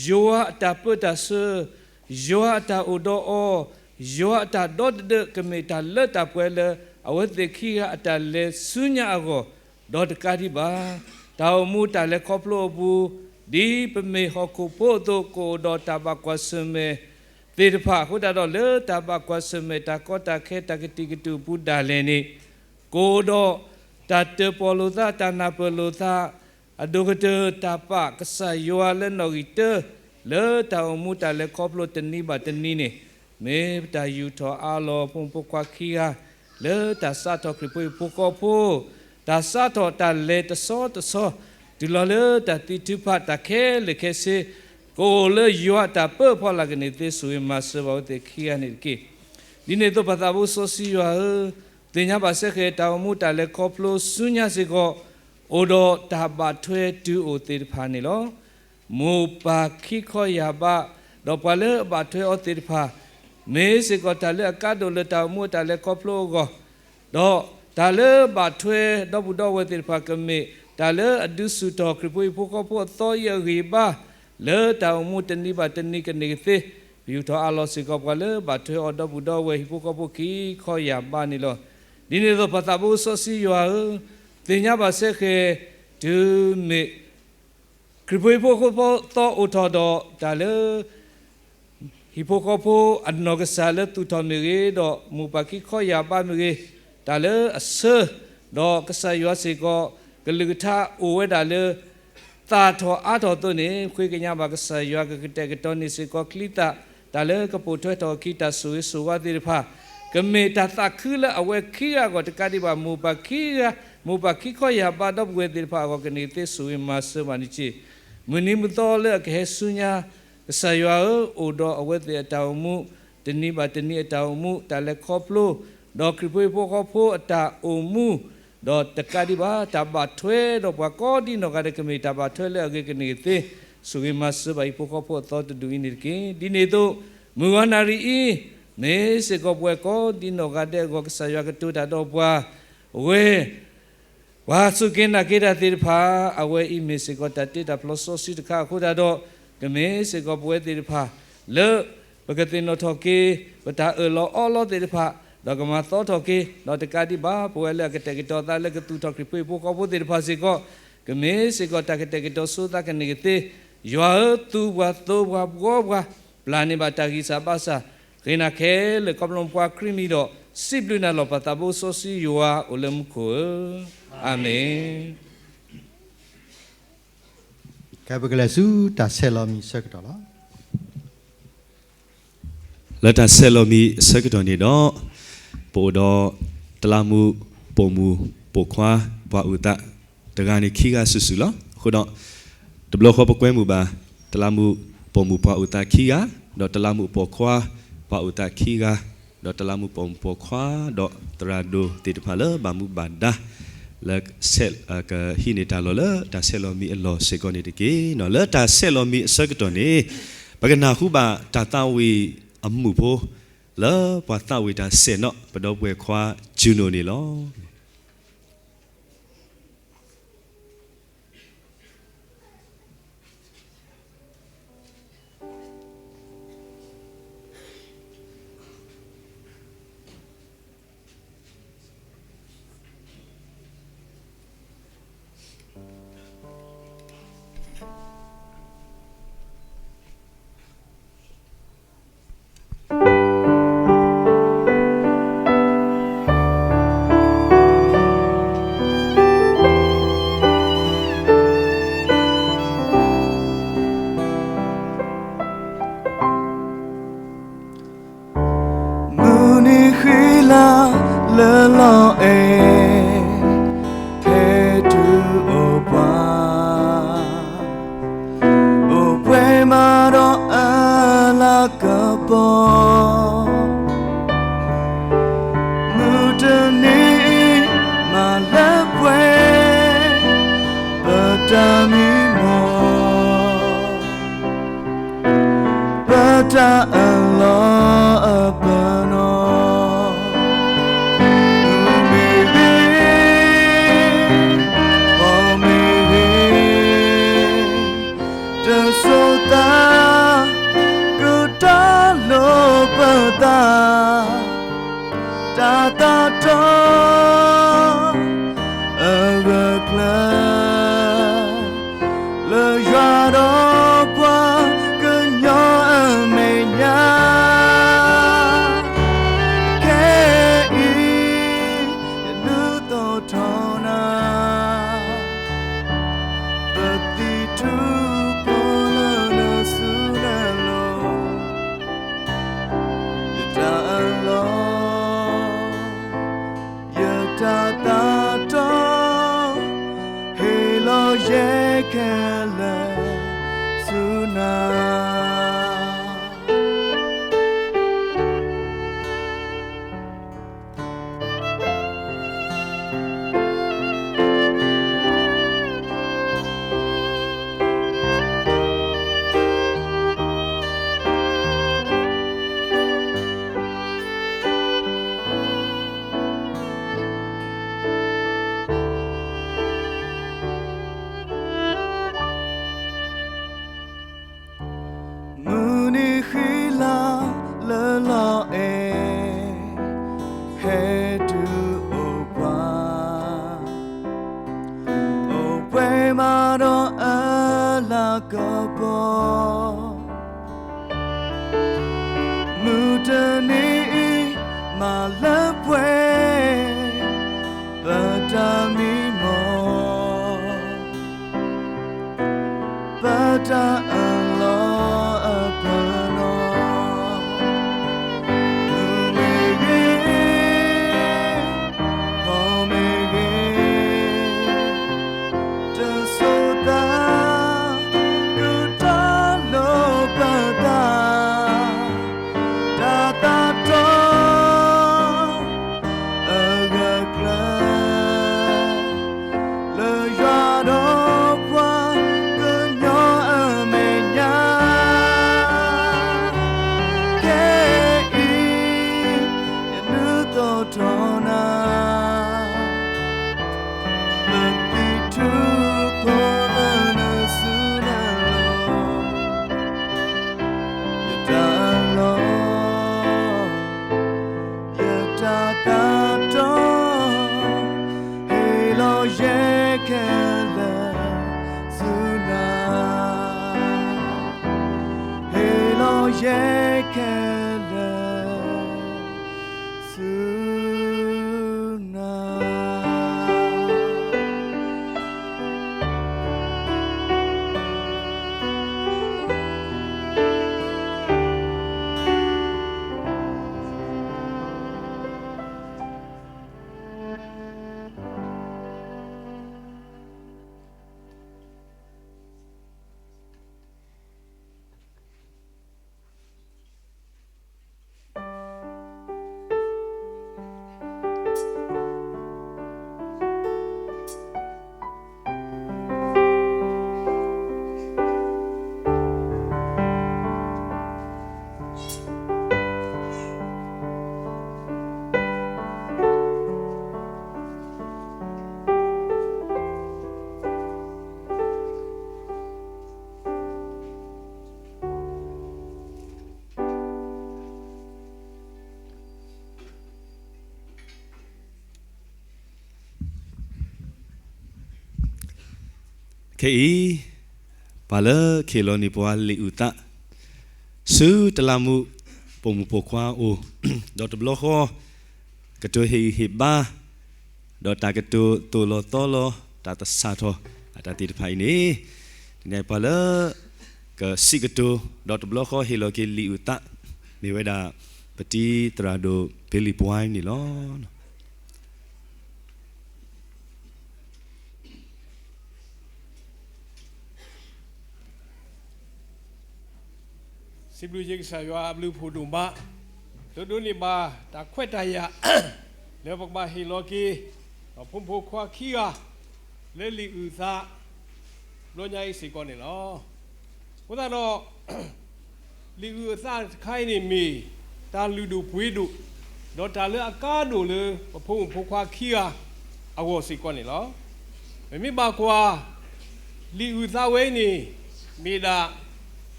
ယွၤအတၢ်ပၢတၢ်ဆှၢ, ယွၤအတၢ်အိၣ်ဒီးအီၤ, ယွၤအတၢ်ဒီသဒၢ ကမ့ၢ်တၢ်လၢတၢ်ပှဲၤလၢ အဝဲသ့ၣ်ခံဂၤအတၢ်လဲၤဆူညါအဂီၢ်, ဒီးတကးဒံးဘၣ်, တၢ်အိၣ်မူတၢ်လဲၤခီဖျိအပူၤ, ဒ်ပမ့ၢ်ဟီၣ်ခိၣ်ဖိအသိး ကအိၣ်ဒီးတၢ်ဘၣ်ကွၢ်ဆၢၣ်မဲာ်သ့ၣ်တဖၣ်အဃိသတးဒီး လၢတၢ်ဘၣ်ကွၢ်ဆၢၣ်မဲာ် တၢ်ကီတၢ်ခဲ တၢ်ကတံာ်ကတူာ်အပူၤဒၣ်လဲာ်န့ၣ်, ကအိၣ်ဒီးတၢ်တၢၣ်ပီၣ်လိာ်သး တၢ်နၢ်ပၢၢ်လိာ်သး အဒိၣ်ကတၢၢ်တၢ်ပာ်ကစၢ်ယွၤလၢနီၣ်ဂံၢ်တၢ လၢတၢ်အိၣ်မူတၢ်လဲၤခီဖျိတနံၤဘၣ်တနံၤန့ၣ်, မ့ၢ်ပတၢ်ယူာ်ထီၣ်အါလီၤ ဖိမုၣ်ဖိခွါခံဂၤ လၢတၢ်စးထီၣ်ခရံာ်ဖိဟံၣ်ဖိဃီဖိ, တၢ်စးထီၣ်တၢ်လဲၤတဆီတဆီ, တုၤလီၤလၢတၢ်သံထုးဖးတၢ်ခဲလၢာ်ခဲဆ့, ကအိၣ်လၢယွၤအတၢ်ပၢအဖီလာ်ကန့ၣ်သ့ ဆိၣ်ဂ့ၤမၤစၢၤဘၣ်ဝဲသ့ၣ်ခံဂၤန့ၣ်တက့ၢ်. ဒ်န့ၣ်အသိး ပၢ်သးဘိစီဆှံယွၤဧၢ, သ့ၣ်ညါဘၣ်စ့ၢ်ကီး တၢ်အိၣ်မူတၢ်လဲၤခီဖျိဆူညါစ့ၢ်ကီး အိၣ်ဒီးတၢ်ဘၣ်ထွဲတုၤအိၣ်သ့ၣ်တဖၣ်န့ၣ်လီၤ. မိၢ်ပၢ်ခံခီယၢ်ဘး, ဒီးပှၤလၢအဘၣ်ထွဲအီၤသ့ၣ်တဖၣ်, မ့ၢ်စ့ၢ်ကီးတၢ်လၢအကါဒိၣ်လၢတၢ်အိၣ်မူတၢ်လဲၤခီဖျိအဂီၢ်, ဒီးတၢ်လၢဘၣ်ထွဲဒီပုၢ်ဒီဝဲၢ်သ့ၣ်တဖၣ်ကမ့ၢ် တၢ်လၢအဒုးဆူၣ်ထီၣ်ခရံာ်ဖိဟံၣ်ဖိဃီဖိအသီအံၤအဂံၢ်အဘါ, လၢတၢ်အိၣ်မူတနံၤဘၣ်တနံၤကန့ၢ်ကသ့, ပယူာ်ထီၣ်အါလီၤစ့ၢ်ကီးပှၤလၢဘၣ်ထွဲအီၤဒီပုၢ်ဒီဝဲၢ်ဟံၣ်ဖိဃီဖိခံခီယၢ်ဘးန့ၣ်လီၤ. ဒ်န့ၣ်အသိး ပၢ်သးဘိစီဆှံယွၤဧၢ, သ့ၣ်ညါဘၣ်စ့ၢ်ကီး တုၤမ့ၢ် ခရံာ်ဖိဟံၣ်ဖိဃီဖိသီအိၣ်ထီၣ်ဒီး တၢ်လၢ ဟံၣ်ဖိဃီဖိအနီၢ်ကစၢ်လၢသူၣ်ထီၣ်မ့ၢ်ဂ့ၤ, ဒီးမိၢ်ပၢ်ခံခီယၢ်ဘးမ့ၢ်ဂ့ၤ, တၢ်လၢအဆၢ, ဒီးကစၢ်ယွၤစ့ၢ်ကီး ကလုၢ်ကထါအိၣ်ဝဲဒၣ်လၢ သၣ်ထီၣ်အါထီၣ်အသိးန့ၣ် ဃ့ကညးဘၣ်ကစၢ်ယွၤ ကကတဲာ်ကတီၤန့ၢ်စ့ၢ်ကီးကျံသၣ် တၢ်လၢကပိာ်ထွဲထီၣ်အခံ တၢ်ဆိၣ်ဂ့ၤဆိၣ်ဝါသ့ၣ်တဖၣ်, ကမ့ၢ်တၢ်သးခုလၢအဝဲခံဂၤအဂီၢ် တကးဒံးဘၣ် မိၢ်ပၢ်ခံဂၤ, မိၢ်ပၢ်ခံခီယၢ်ဘါဒီပုၢ်ဝဲၢ်သ့ၣ်တဖၣ်အဂီၢ် ကန့ၢ်သ့ ဆိၣ်ဂ့ၤမၤစၢၤဘၣ်န့ၣ်တက့ၢ်. မုၢ်နံၤမုၢ်သီလၢအကဟဲဆူညါ, ကစၢ်ယွၤဧၢ, အိၣ်ဒီးအဝဲသ့ၣ်အတၢ်အိၣ်မူ, တနံၤဘၣ်တနံၤအတၢ်အိၣ်မူ, တၢ်လဲၤခီဖျိ, ဒီးခရံာ်ဖိဟံၣ်ဖိဃီဖိအတၢ်အိၣ်မူ, ဒီးတကးဒံးဘၣ် တၢ်ဘၣ်ထွဲဒီးပှၤကိးဒ်နီၢ်ဂၤဒဲး ကမ့ၢ်တၢ်ဘၣ်ထွဲလၢအဂ့ၤကန့ၢ်သ့, ဆိၣ်ဂ့ၤမၤစၢၤဘၣ်ဟံၣ်ဖိဃီဖိအသီတဒူၣ်အံၤန့ၣ်တက့ၢ်. ဒ်န့ၣ်အသိး, မုၢ်ဂီၤနၣ်ရံၣ်အံၤ, မ့ၢ်စ့ၢ်ကီးပဝဲကိးဒ်နီၢ်ဂၤဒဲးအဂီၢ် ကစၢ်ယွၤကတိၤတၢ်ဒီးပှၤ, အဝဲ ပှၤစူၢ်က့ၤနာ်က့ၤတၢ်သ့ၣ်တဖၣ်, အဝဲအံၤမ့ၢ်စ့ၢ်ကီးတၢ်တ့တၢ်ဖျီစီဆှံတခါအဃိသတးဒီး, ကမ့ၢ်စ့ၢ်ကီးပဝဲသ့ၣ်တဖၣ်, လၢပကသ့ၣ်နီၣ်ထီၣ်က့ၤ ပတၢ်အၢၣ်လီၤအီလီၤသ့ၣ်တဖၣ်, ဒီးကမၤသီထီၣ်က့ၤ, ဒီးတကးဒံးဘၣ် ပဝဲလၢအကတဲာ်ကတီၤသးလၢကသူၣ်ထီၣ်ခရံာ်ဖိဟံၣ်ဖိဃီဖိသ့ၣ်တဖၣ်စ့ၢ်ကီး, ကမ့ၢ်စ့ၢ်ကီးတၢ်ကတဲာ်ကတီၤဆိသးကန့ၢ်ကသ့, ယွၤဧၢ, သူပှၤသီပှၤဘှီပှၤ, ပျၢ်န့ၢ်ဘၣ်တၢ်ဂံၢ်စၢ်ဘါစၢ်, ဃ့နၤခဲလၢာ်ခီဖျိပှၤခရံာ်မံၤဒီး, စံးဘျုးနၤလီၤ ပၢ်သးဘိစီဆှံယွၤအိၣ်လၢမူခိၣ်ဧၢ, အၤမ့ၣ်. ခဲပကလဲၤဆူတၢ်ဆဲးလီၤမံၤအဆၢကတီၢ်လီၤ. လၢတၢ်ဆဲးလီၤမံၤအဆၢကတီၢ်န့ၣ်ဒီး, ပအိၣ်ဒီးတလးမူးပိာ်မုၣ်ပိာ်ခွါပှၤအိၣ်သး တဂၤန့ၣ်ခံဂၤစုာ်စုာ်လီၤ. အဃိဒီး, တဘျီဃီပကွဲမုာ်ဘၣ် တလးမူးပိာ်မုၣ်ပှၤအိၣ်သးခံဂၤ, ဒီးတလးမူးပိာ်ခွါပှၤအိၣ်သးခံဂၤ, ဒီးတလးမူးပိာ်မုၣ်ပိာ်ခွါ ဒီးသရၣ်ဒိၣ်သ့ၣ်တဖၣ်လၢဘၣ်မူဘၣ်ဒါ လၢ ကဟံးန့ၢ်တၢ်လီၢ်လၢတၢ်ဆဲးလီၤမံၤအလီၢ်စ့ၢ်ကီးန့ၣ်တက့ၢ်. လၢတၢ်ဆဲးလီၤမံၤအဆၢကတီၢ်န့ၣ်, ပကနၢ်ဟူဘၣ်တၢ်သးဝံၣ်အမုာ်ဖိ လၢပှၤသးဝံၣ်တၢ်ဆဲးနီၣ် ပဒီပုၢ်ဝဲၢ်ခွါကၠူနိၣ်န့ၣ်လီၤ. မုၢ်နံၤဃံလၤလၢလီၤအဲၣ်, ဟဲတုၤအိၣ်ပှၤ, အိၣ်ပှဲၤမးဒီးအလၤကပီၤ, မုၢ်တနံၤအံၤမၤလၢပှဲၤ ပတၢ်မံမီၢ် ပတၢ်အၢၣ်လီၤအပနီၣ်, မုၢ်မ့ၢ်ဂ့ၤ, ပီၢ်မ့ၢ်ဂ့ၤ, တစိၤသး ကတီၤလိာ်ပသး တၢ်သးတီ အဂၢၢ်ကျၢၤ လၢယွၤဒီးပှၤကညီအမဲာ်ညါ, ခဲအံၤ ယဒုးသီၣ်ထီၣ်နၤ ပသံၣ်ထူၣ်ပီၢ်လၢနစုနလိၤ, ယတၢ်အၢၣ်လီၤ ယတၢ်သးတီ ဟ့ၣ်လီၤယဲခဲလၢာ်ဆူနၤ. မုၢ်နံၤဃံလၤလၢလီၤအဲၣ် ဟဲတုၤအိၣ်ပှၤ, အိၣ်ပှဲၤမးဒီးအလၤကပီၤ, မုၢ်တနံၤအံၤမၤလၢပှဲၤ ယဲခဲလၢာ်ဆူနၤ. ခဲအံၤ ပှၤလၢကဟ့ၣ်လီၤန့ၢ်ပှၤလံာ်အုၣ်သး ဆူတလးမူး ပိာ်မုၣ်ပိာ်ခွါအအိၣ် ဒီးတဘျီဃီ ကတိၤဟ့ၣ်ဂံၢ်ဟ့ၣ်ဘါ ဒီးတၢ်ကတိၤသိၣ်လီၤသီလီၤ တၢ်သဆၣ်ထီၣ်အတၢ်သ့ၣ်တဖၣ်အံၤန့ၣ်, ဒ်န့ၣ်ပှၤလၢ ကစံးကတိၤ ဒီးတဘျီဃီဟ့ၣ်လီၤက့ၤလံာ်အုၣ်သး မ့ၢ်ဝဲဒၣ် ပတံၤသရၣ်ဒိၣ် ဘ့လံၣ်ပှၢ်န့ၣ်လီၤ. စံးဘျုးက့ၤကစၢ်ယွၤအဘျုးအဖှိၣ်ဒိၣ်မး, ဒိးဒိးန့ၢ်ဘၣ်တၢ်ခွဲးတၢ်ယာ် လၢပကဘၣ်ဟ့ၣ်လီၤက့ၤ ပဖိမုၣ်ဖိခွါခံဂၤ လၢလံာ်အုၣ်သး တဘျီညါအံၤစ့ၢ်ကီးန့ၣ်လီၤ. အဃိသတးဒီး လံာ်အုၣ်အသးတခါအံၤန့ၣ်မ့ၢ် တၢ်လုၢ်ဒိၣ်ပှ့ၤဒိၣ် ဒီးတၢ်လၢအကါဒိၣ်လၢ ပဖိမုၣ်ဖိခွါခံဂၤအဂီၢ်စ့ၢ်ကီးန့ၣ်လီၤ. ပမ့ၢ်ဘၣ်ကွၢ် လံာ်အုၣ်သးဝဲအံၤန့ၣ် မ့ၢ်ဒၣ်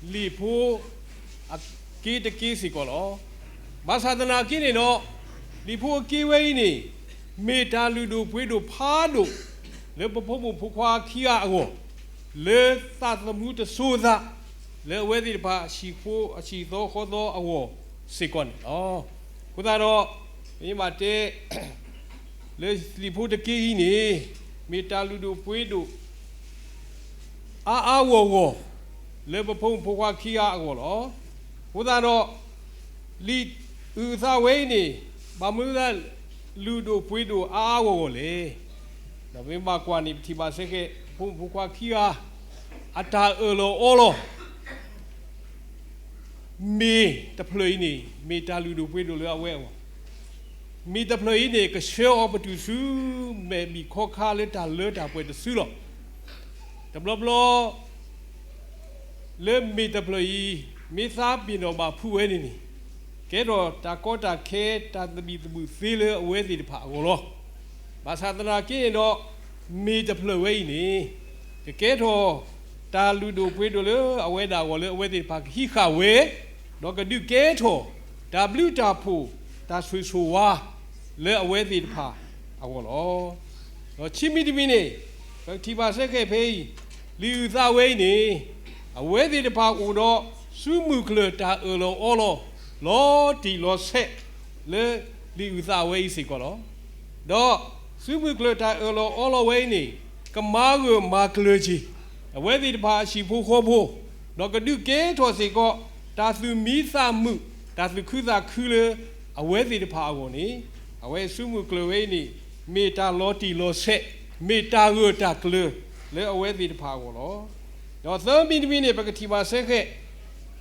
လံာ်ဖိ အက့တက့စ့ၢ်ကီးလီၤ. ဘၣ်ဆၣ်သနာ်က့န့ၣ်ဒီး လံာ်ဖိအက့ဝဲအံၤန့ၣ် မ့ၢ်တၢ်လုၢ်ဒိၣ်ပှ့ၤဒိၣ်ဖးဒိၣ် လၢပဖိမုၣ်ဖိခွါခံဂၤအဂီၢ် လၢသးသမူတစိၤသး လၢအဝဲသ့ၣ်တဖၣ်အဟံၣ်ဖိအဟံၣ်သီဃီသီအဂီၢ်စ့ၢ်ကီးန့ၣ်လီၤ. အဃိသတးဒီး ပမ့ၢ်ဘၣ်တဲ လၢလံာ်ဖိတက့အံၤန့ၣ် မ့ၢ်တၢ်လုၢ်ဒိၣ်ပှ့ၤဒိၣ် အါအါဂီၢ်ဂီၢ် လၢပဖိမုၣ်ဖိခွါခံဂၤအဂီၢ်လီၤ. အဃိသတးဒီး လံာ်အုၣ်အသးဝဲအံၤန့ၣ် ဘၣ်မနုၤအသး လုၢ်ဒိၣ်ပှ့ၤဒိၣ်အါအါဂီၢ်ဂီၢ်လဲၣ်. ဒီးပမ့ၢ်ဘၣ်ကွၢ်န့ၣ် ပထံၣ်ဘၣ်စ့ၢ်ကီး ဖိမုၣ်ဖိခွါခံဂၤ အတၢ်အၢၣ်လီၤအီလီၤ မ့ၢ်တဖျၢၣ်အံၤန့ၣ် မ့ၢ်တၢ်လုၢ်ဒိၣ်ပှ့ၤဒိၣ်လၢအဝဲအဂီၢ်, မ့ၢ်တဖျၢၣ်အံၤန့ၣ် ကဆှၢအီၤပတုာ်ဆူ မဲာ်ဘံၣ်ခီခါလၢတၢ်လၢတၢ်ပှဲၤတစုလီၤ. တဘျီဘျီ လၢမ့ၢ်တဖျၢၣ်အံၤ မ့ၢ်သးပ့ၤနီၣ်ဘၣ်ဖုးဝဲန့ၣ်န့ၣ် ကဲထီၣ်တၢ်ကီတၢ်ခဲ တၢ်သဘံၣ်သဘုၣ်သ့လၢအဝဲသ့ၣ်တဖၣ်အဂီၢ်လီၤ. ဘၣ်ဆၣ်သနာ်က့န့ၣ်ဒီး မ့ၢ်တဖျၢၣ်ဝဲအံၤန့ၣ် ကကဲထီၣ် တၢ်လုၢ်ဒိၣ်ပှ့ၤဒိၣ်လၢအဝဲဒၣ်အဂီၢ်လၢအဝဲသ့ၣ်တဖၣ်ကဟံးဃာ်ဝဲ ဒီးကဒုးကဲထီၣ် တၢ်ဘျုးတၢ်ဖှိၣ် တၢ်ဆိၣ်ဂ့ၤဆိၣ်ဝါ လၢအဝဲသ့ၣ်တဖၣ်အဂီၢ်လီၤ. ဒီးခံမံၤတမံၤန့ၣ် ပကထံၣ်ဘၣ်စ့ၢ်ကီးဖဲအံၤ လံာ်အုၣ်သးဝဲအံၤန့ၣ် အဝဲသ့ၣ်တဖၣ်အိၣ်ဒီး စုမုၢ်ကျၢၢ်တၢ်အၢၣ်လီၤအီလီၤ လီၤတံၢ်လီၤဆဲး လၢလံာ်အုၣ်သးဝဲအံၤစ့ၢ်ကီးလီၤ. ဒီးစုမုၢ်ကျၢၢ်တၢ်အၢၣ်လီၤအီလီၤဝဲအံၤန့ၣ် ကမၤဂၢၢ်မၤကျၢၤက့ၤ အဝဲသ့ၣ်တဖၣ်အဟံၣ်ဖိဃီဖိ, ဒီးကဒုးကဲထီၣ်စ့ၢ်ကီး တၢ်သူၣ်မံသးမုာ် တၢ်သူၣ်ခုသးခုလၢအဝဲသ့ၣ်တဖၣ်အဂီၢ်န့ၣ် အဝဲစုမုၢ်ကျၢၢ်ဝဲအံၤန့ၣ် မ့ၢ်တၢ်လီၤတံၢ်လီၤဆဲး မ့ၢ်တၢ်ဂၢၢ်တၢ်ကျၢၤလၢအဝဲသ့ၣ်တဖၣ်အဂီၢ်လီၤ. ဒီးသၢမံၤတမံၤန့ၣ် ပကထံၣ်ဘၣ်စ့ၢ်ကီး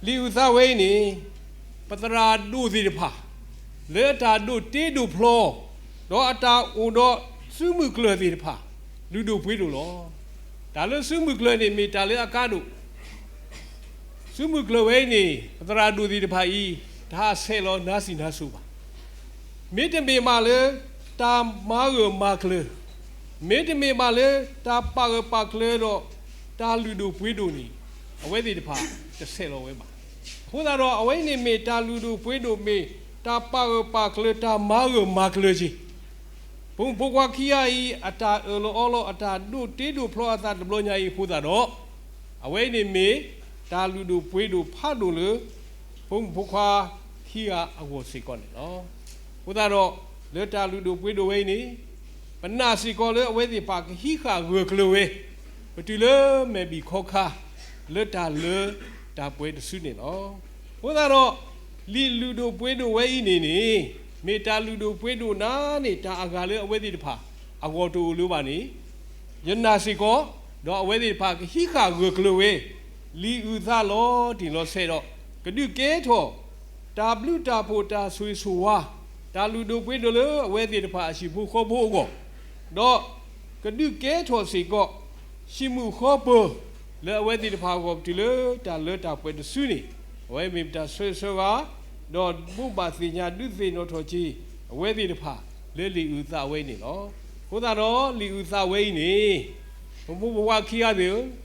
လံာ်အုၣ်သးဝဲအံၤန့ၣ် ပသရၣ်ဒိၣ်သ့ၣ်တဖၣ် လၢအတၢ်ဒိးတ့ဒိးဖျီ ဒီးအတၢ်အိၣ်ဒီးစုမုၢ်ကျၢၢ်သ့ၣ်တဖၣ် လုၢ်ဒိၣ်ပှ့ၤဒိၣ်လီၤ. တၢ်လၢစုမုၢ်ကျၢၢ်န့ၣ်မ့ၢ်တၢ်လၢအကါဒိၣ် စုမုၢ်ကျၢၢ်ဝဲအံၤန့ၣ် ပသရၣ်ဒိၣ်သ့ၣ်တဖၣ်အံၤ တဟးဆဲးလီၤနါစံၣ်နါစိၤဘၣ်. မ့တမ့ၢ်ဘၣ်လၢ တၢ်မၤဂၢၢ်မၤကျၢၤ, မ့တမ့ၢ်ဘၣ်လၢတၢ်ပာ်ဂၢၢ်ပာ်ကျၢၤဒီး တၢ်လုၢ်ဒိၣ်ပှ့ၤဒိၣ်န့ၣ် အဝဲသ့ၣ်တဖၣ်တဆဲးလီၤဝဲဘၣ်. အဃိသတးဒီး အဝဲအံၤန့ၣ်မ့ၢ်တၢ်လုၢ်ဒိၣ်ပှ့ၤဒိၣ် မ့ၢ်တၢ်ပာ်ဂၢၢ်ပာ်ကျၢၤ တၢ်မၤဂၢၢ်မၤကျၢၤက့ၤ ဖိမုၣ်ဖိခွါခံဂၤအံၤ အတၢ်အၢၣ်လီၤအီလီၤ အတၢ်ဒိးတ့ဒိးဖျီအသးတဘျီညါအံၤအဃိသတးဒီး အဝဲအံၤန့ၣ်မ့ၢ် တၢ်လုၢ်ဒိၣ်ပှ့ၤဒိၣ်ဖးဒိၣ်လၢ ဖိမုၣ်ဖိခွါခံဂၤအဂီၢ်စ့ၢ်ကီးန့ၣ်လီၤ. အဃိသတးဒီး လၢတၢ်လုၢ်ဒိၣ်ပှ့ၤဒိၣ်ဝဲအံၤန့ၣ် ပနာ်စ့ၢ်ကီးလၢအဝဲသ့ၣ်တဖၣ်ကဟံးဃာ်ဂၢၢ်ကျၢၤဝဲ ပတုၤလၢမဲာ်ဘံၣ်ခီခါ လၢတၢ်လၢတၢ်ပှဲၤတစုန့ၣ်လီၤ. အဃိသတးဒီး လံာ်လုၢ်ဒိၣ်ပှ့ၤဒိၣ်ဝဲအံၤန့ၣ်န့ၣ် မ့ၢ်တၢ်လုၢ်ဒိၣ်ပှ့ၤဒိၣ်နၤန့ၣ် တၢ်အဂၤလၢအဝဲသ့ၣ်တဖၣ်အဂီၢ်တအိၣ်လၢၤဘၣ်န့ၣ် ယနာ်စ့ၢ်ကီး, ဒီးအဝဲသ့ၣ်တဖၣ်ကဟံးဃာ်ဂၢၢ်ကျၢၤဝဲ လံာ်အုၣ်သးလီၤတံၢ်လီၤဆဲးဒီး ကဒုးကဲထီၣ် တၢ်ဘျုးတၢ်ဖှိၣ်တၢ်ဆိၣ်ဂ့ၤဆိၣ်ဝါ, တၢ်လုၢ်ဒိၣ်ပှ့ၤဒိၣ်လၢအဝဲသ့ၣ်တဖၣ်အဟံၣ်ဖိဃီဖိအဂီၢ်, ဒီးကဒုးကဲထီၣ်စ့ၢ်ကီး ဟံၣ်မုာ်ဃီပၢၤ လၢအဝဲသ့ၣ်တဖၣ်အဂီၢ် ပတုၤလၢတၢ်လၢတၢ်ပှဲၤတစုန့ၣ် အဝဲမ့ၢ်ပတၢ်ဆၢဂ့ၤဆၢဝါ ဒီးဘိးဘၣ်သ့ၣ်ညါဒုးသ့ၣ်နီၣ်ထီၣ်က့ၤ အဝဲသ့ၣ်တဖၣ် လၢလံာ်အုၣ်သးဝဲအံၤန့ၣ်လီၤ. အဃိသတးဒီးလံာ်အုၣ်သးဝဲအံၤန့ၣ် ပဖိမုၣ်ဖိခွါခံဂၤသ့ၣ်ဧၢ,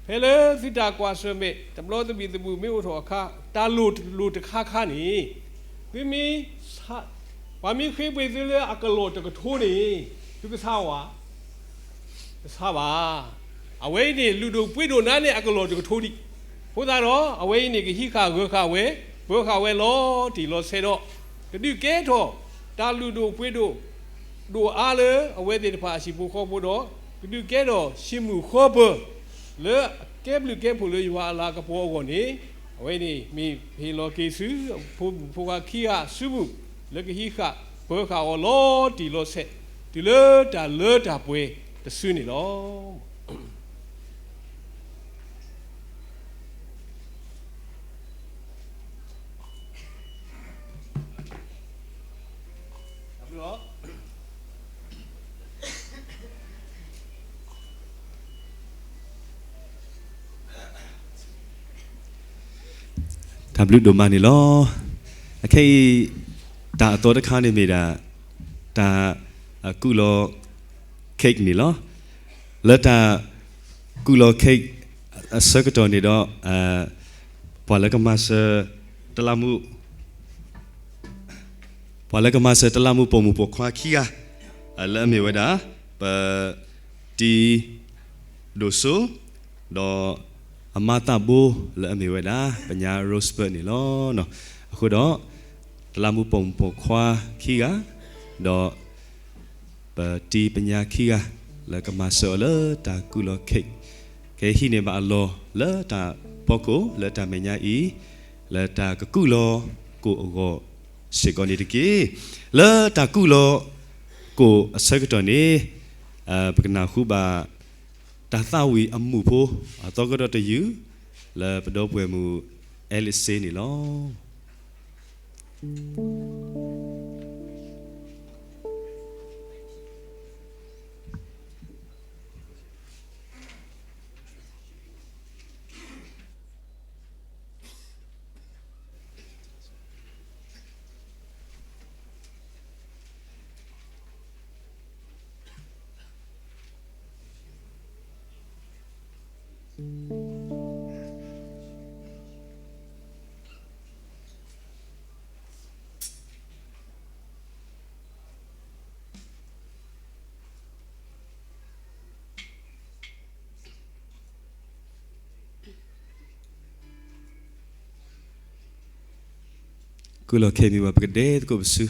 ဖဲလၢသုတၢ်ကွၢ်ဆၢၣ်မဲာ် တဘျီသဘံၣ်သဘုၣ်မ့ၢ်အိၣ်ထီၣ်အခါ တၢ်လိၣ်လိၣ်တခါခါန့ၣ် သုမ့ၢ် ပှၤမ့ၢ်ဃ့ပှ့ၤသုလၢအကလီၢ်တကထိန့ၣ် သုကဆါဧါ တဆါဘၣ်. အဝဲအံၤန့ၣ် လုၢ်ဒိၣ်ပှ့ၤဒိၣ်နၤန့ၣ် အကလီၢ်တကထိဒံး. အဃိသတးဒီး အဝဲအံၤန့ၣ် ကဟံးဃာ်ဂၢၢ်ဃာ်ဝဲ ပၢၤဃာ်ဝဲလီၤတံၢ်လီၤဆဲးဒီး ကဒုးကဲထီၣ် တၢ်လုၢ်ဒိၣ်ပှ့ၤဒိၣ် ဒိၣ်အါလၢအဝဲသ့ၣ်တဖၣ်အဟံၣ်ဖိဃီဖိဒီး ကဒုးကဲထီၣ်ဟံၣ်မုာ်ဃီပၢၤ လၢအကဲဘျုးကဲဖှိၣ်လၢယွၤအလၤကပီၤအဂီၢ်န့ၣ် အဝဲန့ၣ်မ့ၢ်ဟ့ၣ်လီၤက့ၤဆူ ဖိမုၣ်ဖိခွါခံဂၤအစုပူၤ လၢကဟံးဃာ်ပၢၤဃာ်အီၤလီၤတံၢ်လီၤဆဲး တုၤလၢတၢ်လၢတၢ်ပှဲၤတစုန့ၣ်လီၤ. တၢ်ဘျုးဒိၣ်မးန့ၣ်လီၤ. အခဲအံၤ တၢ်အသီတခါန့ၣ်မ့ၢ်ဒၣ် တၢ်ကူၣ်လီၤ cake န့ၣ်လီၤ. လၢတၢ်ကူၣ်လီၤ cake အဆၢကတီၢ်န့ၣ်ဒီး ပှၤလၢကမၤစၢၤတလးမူ ပှၤလၢကမၤစၢၤတလးမူပိာ်မုၣ်ပိာ်ခွါခံဂၤ လၢအမ့ၢ်ဝဲဒၣ် ပတံၤဒိၣ်စိ ဒီးအမါသးဘိ လၢအမ့ၢ်ဝဲဒၣ် ပညါ Roseburg န့ၣ်လီၤ. အဃိဒီး တလးမူပိာ်မုၣ်ပိာ်ခွါခံဂၤ ဒီး ပတံၤပညါခံဂၤ လၢကမၤစၢၤအီၤလၢတၢ်ကူၣ်လီၤ cake ကဟံးန့ၢ်ဘၣ်အလီၢ်လၢတၢ်ဖီခိၣ်လၢတၢ်မဲာ်ညါအံၤ လၢတၢ်ကကူၣ်လီၤကိၣ်အဂီၢ်စ့ၢ်ကီးန့ၣ်တက့ၢ်. လၢတၢ်ကူၣ်လီၤကိၣ်အဆၢကတီၢ်န့ၣ် ပကနၢ်ဟူဘၣ် တၢ်သးဝံၣ်အမူးဖိ အသီကဒီးတယုၢ် လၢပဒီပုၢ်ဝဲၢ်မုၣ် Alice န့ၣ်လီၤ. ကူၣ်လီၤ cake မ့ၢ်ဘၣ် ပကဒဲသကိးပစု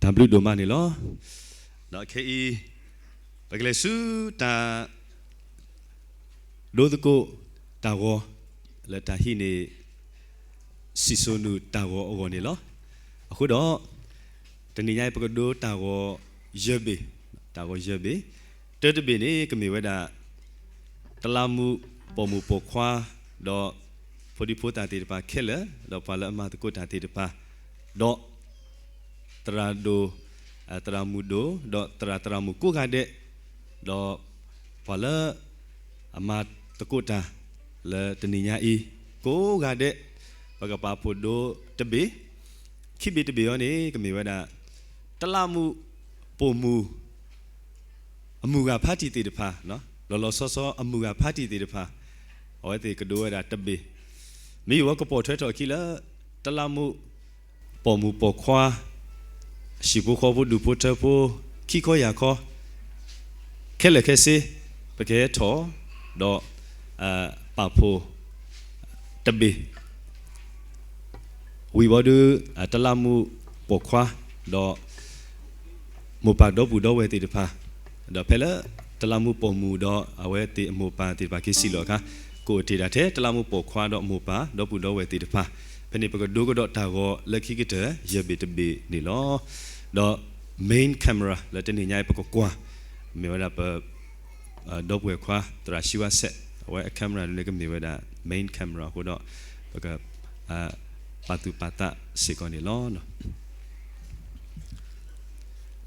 အဘျုးဒိၣ်မးန့ၣ်လီၤ. ဒီးခဲအံၤ ပကလဲၤဆူတၢ် ဒိသကိးတၢ်ဂီၤ လၢတၢ်ဟံးန့ၢ် စံၣ်စိၤနူာ်တၢ်ဂီၤအဂီၢ်န့ၣ်လီၤ. အဃိဒီး တနံၤညါအံၤ ပကဒိတၢ်ဂီၤယဲၢ်ဘ့ၣ်, တၢ်ဂီၤယဲၢ်ဘ့ၣ်, တၢတဘ့ၣ်န့ၣ် ကမ့ၢ်ဝဲဒၣ် တလးမူးပိာ်မုၣ်ပိာ်ခွါ ဒီးဖိဒံဖိသၣ်သ့ၣ်တဖၣ်ခဲလၢာ် ဒီးပှၤလၢအမၤသကိးတၢ်သ့ၣ်တဖၣ် ဒီး သရၣ်ဒိၣ်, သရၣ်မုၣ်ဒိၣ်, ဒီးသရၣ်သရၣ်မုၣ်ကိးဂၤဒဲး, ဒီးပှၤလၢ အမၤသကိးတၢ် လၢတနံၤညါအံၤ ကိးဂၤဒဲး, ပကပာ်ဖှိၣ်ဒိတဘ့ၣ်, ခံဘ့ၣ်တဘ့ၣ်အံၤန့ၣ် ကမ့ၢ်ဝဲဒၣ် တလးမူးပိာ်မုၣ် အမုၢ်ဂၤဖးတံၢ်သ့ၣ်တဖၣ်, လီၤလီၤဆီဆီအမုၢ်ဂၤဖးတံၢ်သ့ၣ်တဖၣ်, အဝဲသ့ၣ်ကဒိဝဲဒၣ်တဘ့ၣ်, မ့ၢ်ယဝဲကပိာ်ထွဲထီၣ်အခံလၢ တလးမူးပိာ်မုၣ်ပိာ်ခွါ ဟံၣ်ဖိဃီဖိဒူၣ်ဖိထၢဖိ ခံခီယၢ်ခီ ခဲလၢာ်ခဲဆ့ ပကဟဲထီၣ် ဒီး ပာ်ဖှိၣ် တဘ့ၣ် ဝံၤဘီဒု တလးမူးပိာ်ခွါ ဒီး မိၢ်ပၢ်ဒီပုၢ်ဒီဝဲၢ်သ့ၣ်တဖၣ်, ဒီးဖဲလၢ တလးမူးပိာ်မုၣ်ဒီးအဝဲသ့ၣ်အမိၢ်ပၢ်သ့ၣ်တဖၣ်က့ၤစံၣ်လီၤအခါ, ကအိၣ်တ့ၢ်ဒၣ်ထဲတလးမူးပိာ်ခွါဒီးမိၢ်ပၢ်ဒီပုၢ်ဒီဝဲၢ်သ့ၣ်တဖၣ်, ဖဲန့ၣ်ပကဒိကဒီးတၢ်ဂီၤလၢခံကတၢၢ် ယဲၢ်ဘ့ၣ်တဘ့ၣ်န့ၣ်လီၤ. ဒီး main camera လၢတနံၤညါအံၤပကကွၢ် မ့ၢ်ဝဲဒၣ်ပ ဒီပုၢ်ဝဲၢ်ခွါ သရၣ်စံဝါစဲး အဝဲအ camera ဒ်န့ၣ်ကမ့ၢ်ဝဲဒၣ် main camera အဃိဒီး ပက ပာ်သူၣ်ပာ်သးစ့ၢ်ကီးန့ၣ်လီၤ.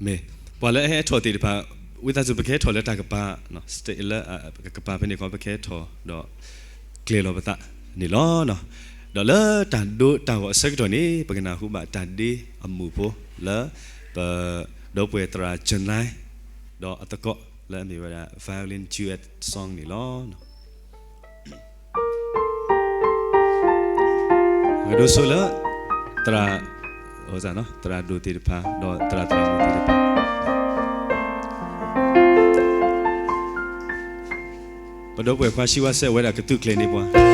မ့ၢ် ပှၤလၢအဟဲထီၣ်သ့ၣ်တဖၣ် ဝံသးစူၤ ပကဟဲထီၣ်လၢတၢ်ကပၤ stage လၢ ကပၤဖဲန့ၣ်ခီ ပကဟဲထီၣ်ဒီး ကျဲၤလီၤပသးန့ၣ်လီၤ. ဒီးလၢတၢ်ဒိတၢ်ဂီၤအဆၢကတီၢ်န့ၣ် ပကနၢ်ဟူဘၣ်တၢ်ဒ့အမုာ်ဖိလၢ ပ ဒီပုၢ်ဝဲၢ်သရၣ် John Lai ဒီးအသကိးလၢအမ့ၢ်ဝဲဒၣ် violin duet song န့ၣ်လီၤ. ပကဒိဆိလၢ သရၣ် သရၣ်ဒိၣ်သ့ၣ်တဖၣ် ဒီးသရၣ်သရၣ်မုၣ်သ့ၣ်တဖၣ် ပဒီပုၢ်ဝဲၢ်ခွါစံဝါစဲးဝဲဒၣ်ကသူၣ်ကျဲၤန့ၢ်ပှၤ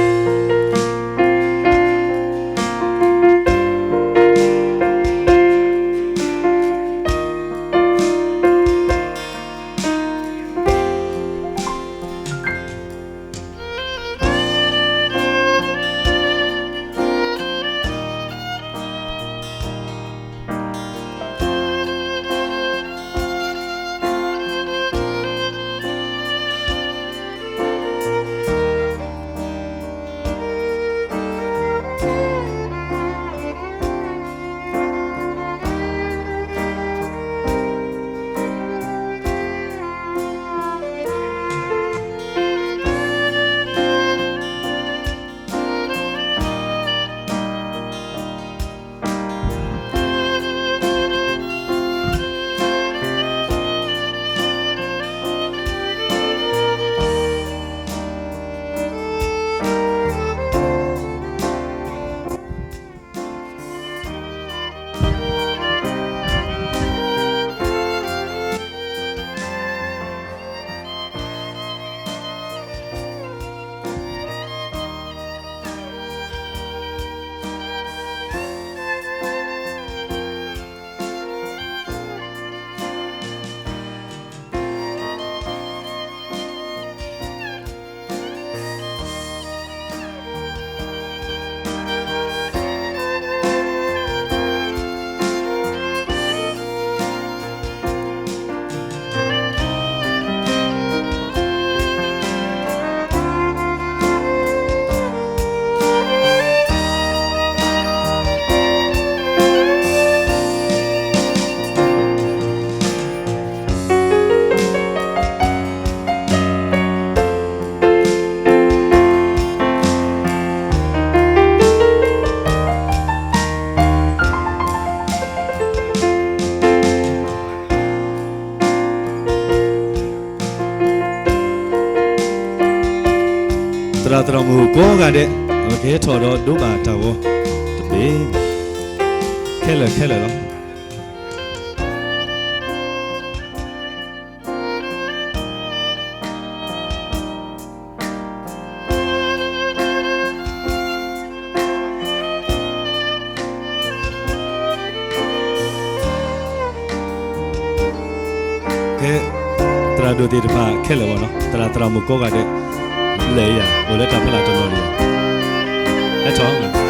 သရၣ်သရၣ်မုၣ်ကိးဂၤဒဲး ပကဟဲထီၣ်ဒီးဒိဘၣ်တၢ်ဂီၤတဘ့ၣ် ခဲလၢာ်ခဲလၢာ်လီၤ. တၢ်ဒိၣ်သ့ၣ်တဖၣ်ခဲလၢာ်ဘၣ်နီၤ, သရၣ်သရၣ်မုၣ်ကိးဂၤဒဲး လဲၤယၤ အိၣ်လၢတၢ်ဖီလာ်တနီၤန့ၣ် ဟဲထီ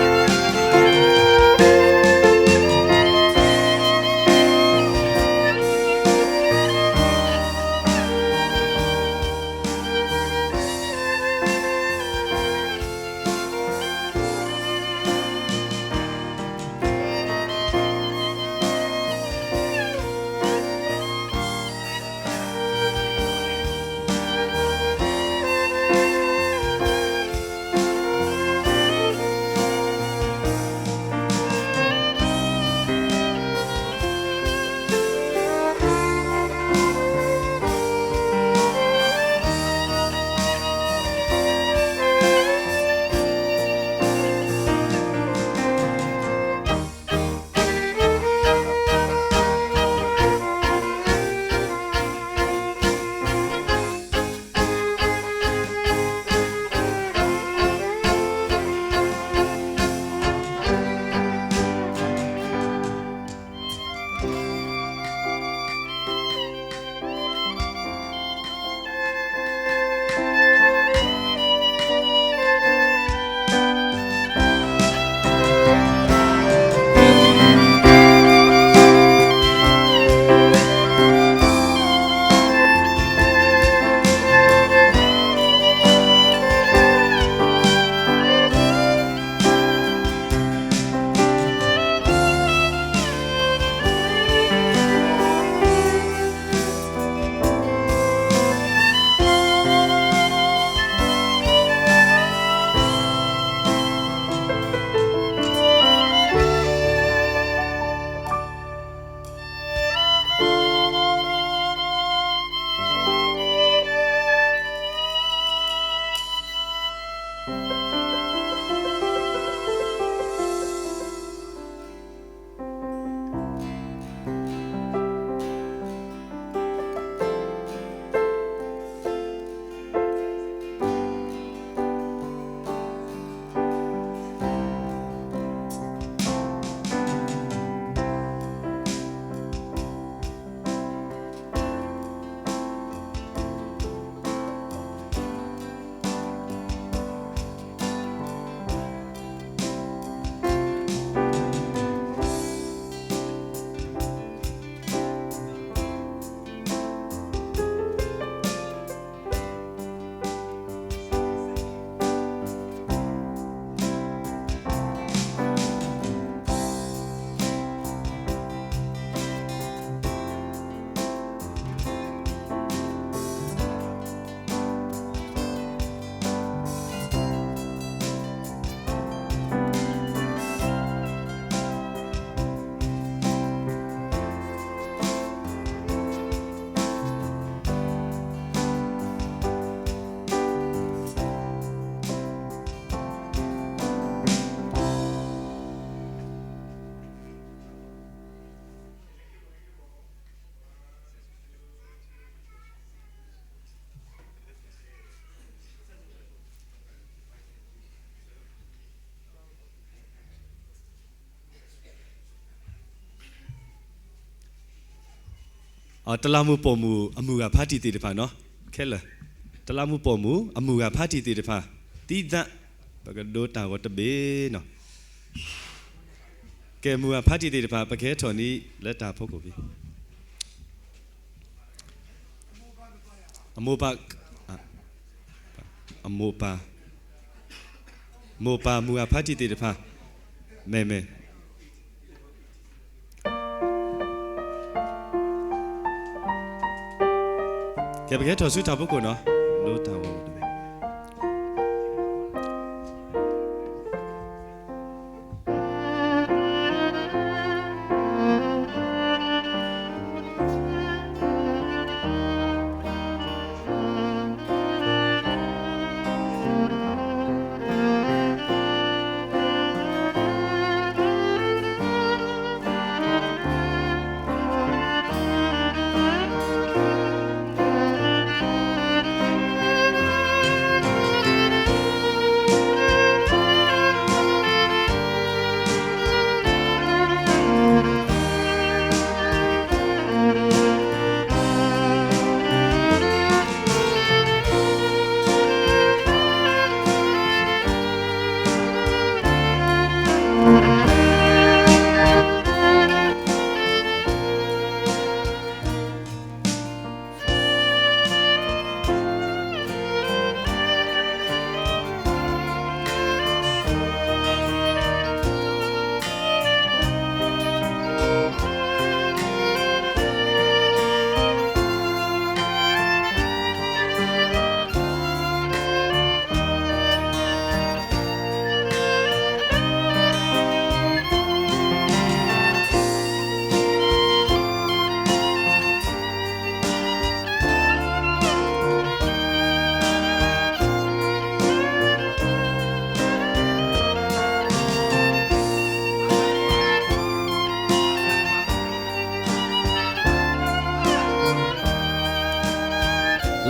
ၣ်တလးမူးပိာ်မုၣ်အမုၢ်ဂၤဖါတံၢ်သ့ၣ်တဖၣ်နီၤ, ခဲလၢာ်, တလးမူးပိာ်မုၣ်အမုၢ်ဂၤဖါတံၢ်သ့ၣ်တဖၣ်, သံသး, ပကဒိတၢ်ဂီၤတဘ့ၣ်နီၤ. ကဲ မုၢ်ဂၤဖါတံၢ်သ့ၣ်တဖၣ် ပကဟဲထီၣ်န့ၣ်လၢတၢ်ဖီခိၣ်ဖဲ အမိၢ်ပၢ်, အမိၢ်ပၢ်, မိၢ်ပၢ်မုၢ်ဂၤဖါတံၢ်သ့ၣ်တဖၣ်, မ့ၢ်မ့ၢ်, ကဲ ပကဟဲထီၣ်ဆူတၢ်ဖီခိၣ်နီၤ, ဒိတၢ်ဂီၤ တ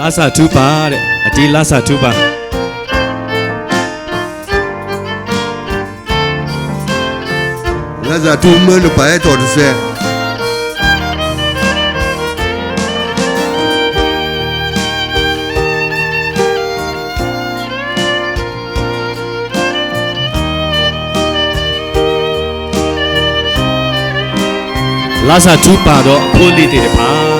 လါစၢ်ထူပၢ်ဒီး အတံၤလါစၢ်ထူပၢ် လါစၢ်ထူမၢနပၢ်အဲၣ်တီၢ်တစဲး လါစၢ်ထူပၢ်ဒီးအဖိအလံၤသ့ၣ်တဖၣ်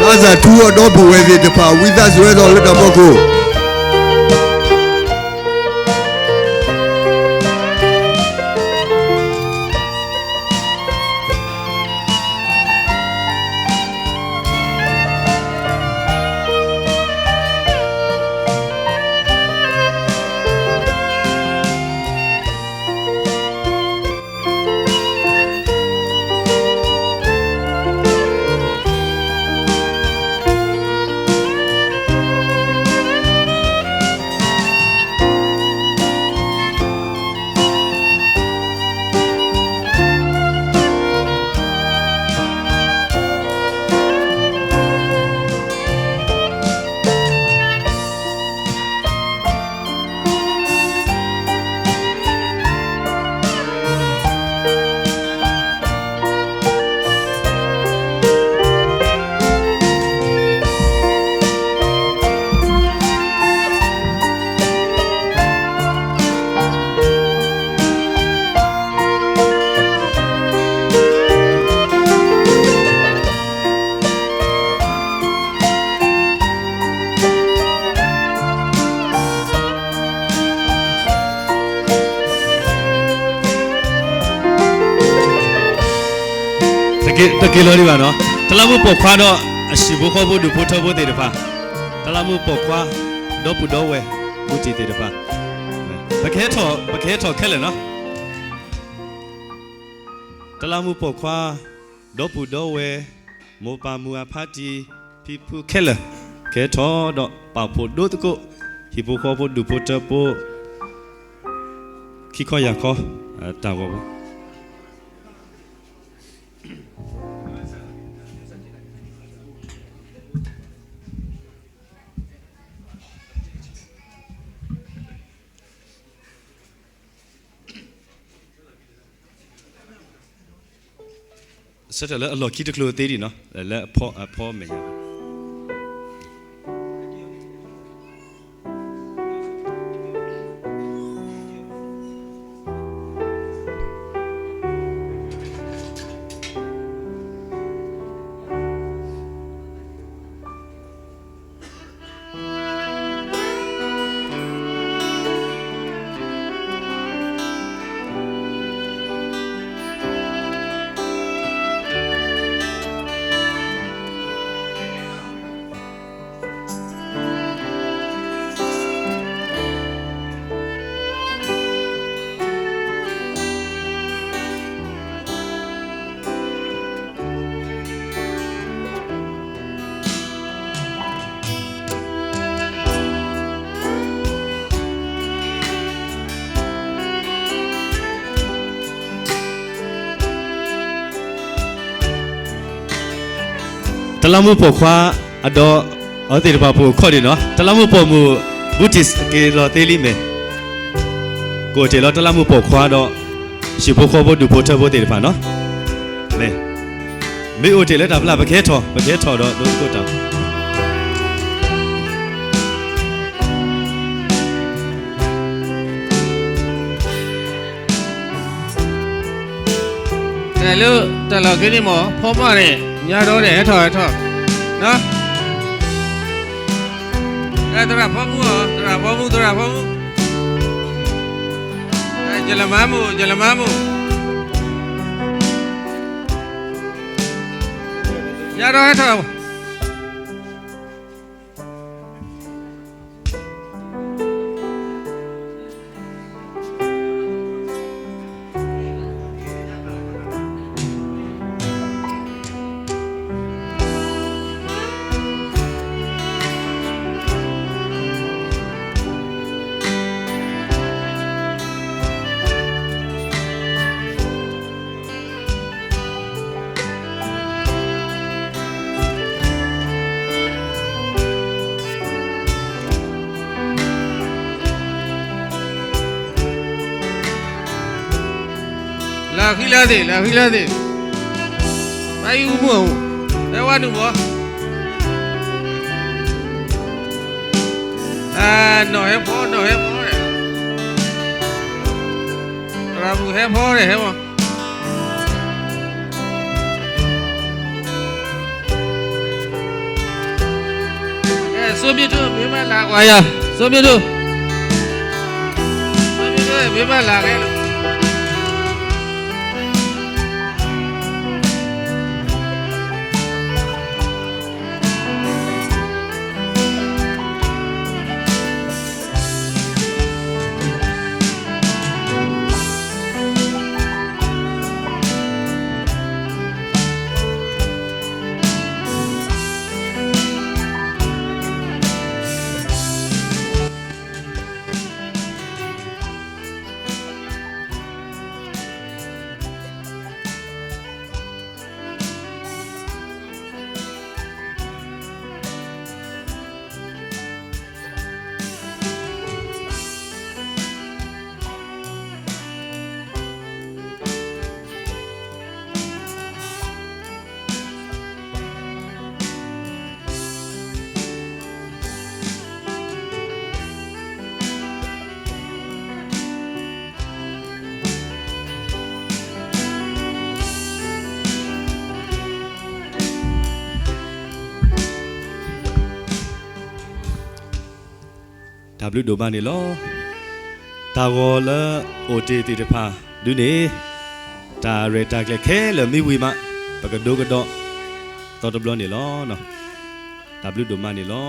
လါစၢ်ထူအဒီပုၢ်ဝဲၢ်သ့ၣ်တဖၣ် ဝံသးစူၤဝဲဒီးလၢတၢ်ဖီခိၣ် တက့ၢ်လီၤဒံးဘၣ်နီၤ, တလးမူးပိာ်ခွါဒီး အဟံၣ်ဖိဃီဖိဒူၣ်ဖိထၢဖိသ့ၣ်တဖၣ်, တလးမူးပိာ်ခွါ ဒီပုၢ်ဒီဝဲၢ် မူတံၢ်သ့ၣ်တဖၣ်, ပကဟဲထီၣ် ပကဟဲထီၣ်ခဲလၢာ်နီၤ. တလးမူးပိာ်ခွါ ဒီပုၢ်ဒီဝဲၢ် မိၢ်ပၢ်မုၢ်အဖါတံၢ် ဖံဖုခဲလၢာ် ကဟဲထီၣ်ဒီးပာ်ဖှိၣ်ဒိသကိး ဟံၣ်ဖိဃီဖိဒူၣ်ဖိထၢဖိ ခံခီယၢ်ခီ တၢ်ဂီၤပူၤ ဆၢထၢၣ်လၢအလီၢ်ခံတကျိၤသ့ဒံးနီၤ, လၢအဖီ အဖီမဲာ်ညါ တလးမူးပိာ်ခွါ အဒီ အဝဲသ့ၣ်တဖၣ်ပအိၣ်ခီဒံးနီၤ, တလးမူးပိာ်မုၣ် Baptist က့ၤလီၤသ့လံမ့ၢ်, ကအိၣ်တ့ၢ်လီၤတလးမူးပိာ်ခွါဒီး ဟံၣ်ဖိဃီဖိဒူၣ်ဖိထၢဖိသ့ၣ်တဖၣ်နီၤ, မ့ၢ်အိၣ်တ့ၢ်လၢတၢ်ပျၢ် ပကဟဲထီၣ် ပကဟဲထီၣ်ဒီးဒိခိၣ်တၢ် တၢ်လၢ တၢ်လီၢ်ခံန့ၣ်မ့ၢ် ဖီမၣ်န့ၣ် ညါဒီးန့ၣ် ဟဲထီၣ် ဟဲထီၣ်, သရၣ်ဖီမုၣ်ဧၢ, သရၣ်ဖီမုၣ်, သရၣ်ဖီမုၣ်, ယလမါမုၣ်, ယလမါမုၣ်, ညါဒီးဟဲထီၣ် လၢဃံလၢသ့ၣ်, လၢဃံလၢသ့ၣ်, ဘၣ်အံၤအူမုၢ်အူ, ဟဲဝဲနုာ်မီၤ, နီၢ်ဟဲဖီ, နီၢ်ဟဲဖီ, သရၣ်မုၣ်ဟဲဖီန့ၣ် ဟဲမီၤ ကဲ စိမ့ၢ်ဒိၣ် မ့ၢ်ဘၣ်လၢကွၢ်ယၤ, စိမ့ၢ်ဒိၣ်, စိမ့ၢ်ဒိၣ် မ့ၢ်ဘၣ်လၢကဲလီၤ. တၢ်ဘျုးဒိၣ်မးန့ၣ်လီၤ. တၢ်ဂီၤလၢအိၣ်တ့ၢ်သ့ၣ်တဖၣ်ဒုန့ၣ် တၢ်ရဲၣ်တၢ်ကျဲၤခဲလၢာ်မ့ၢ်ဝံၤမး ပကဒိကဒီးသီတဘျီန့ၣ်လီၤ. တၢ်ဘျုးဒိၣ်မးန့ၣ်လီၤ.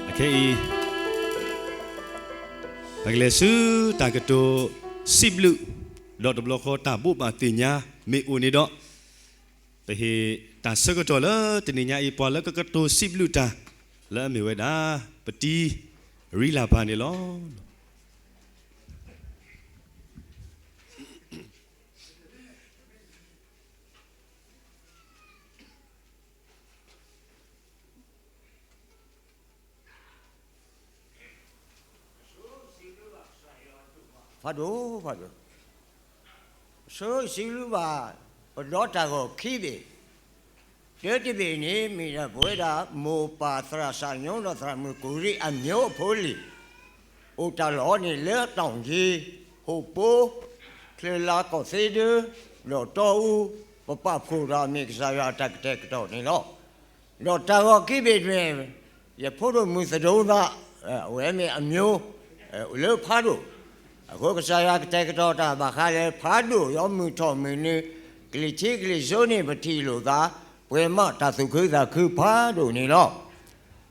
အခဲအံၤ ပကလဲၤဆူတၢ်ကတိၤစံးဘျုး ဒီးတဘျီဃီတၢ်ဘိးဘၣ်သ့ၣ်ညါမ့ၢ်အိၣ်န့ၣ်ဒီး ပဟ့ၣ်တၢ်ဆၢကတီၢ်လၢတနံၤညါအံၤ ပှၤလၢကကတိၤစံးဘျုးတၢ် လၢအမ့ၢ်ဝဲဒၣ် ပတံၤရံလၤပၢ်န့ၣ်လီၤ. ဖးဒိၣ်, ဖးဒိၣ်, ဆိစံးဘျုးဘၣ် ပဒီတၢ်ဂီၤခံဘ့ၣ်, တၢတဘ့ၣ်န့ၣ် မ့ၢ်ဒၣ်ပဝဲဒၣ် မိၢ်ပၢ်သရၣ်စၢ်ညိဒီးသရၣ်မုၣ်ကူၣ်ရ့ၣ်အမျိုးအဖိလံၤ အိၣ်တၢ်လီၢ်န့ၣ်လၢတီၢ်က့ၤ ဟိၣ်ပိ ချၢၣ်လါကီၢ်သ့ဒၢ ဒီးတီအူ ပပာ်ဖှိၣ်ဒီးမ့ၢ်ကစၢ်ယွၤအတၢ်ကတဲာ်ကတီၤန့ၣ်လီၤ. ဒီးတၢ်ဂီၤခံဘ့ၣ်တဘ့ၣ် ယဖိဒိၣ်မုၣ်သဒိသး အဝဲမ့ၢ်အမျိုး လၢဖးဒိၣ်, အဃိကစၢ်ယွၤကတဲာ်ကတီၤတၢ်ဘၣ်ဃးလၢဖးဒိၣ်ဒီးမုၢ်ထီၣ်မုၢ်နုာ် ကလံၤထံးကလံၤစိးန့ၣ် ပထံၣ်လိာ်သး ပှဲၤမးတၢ်သူၣ်ခုသးခုဖးဒိၣ်န့ၣ်လီၤ.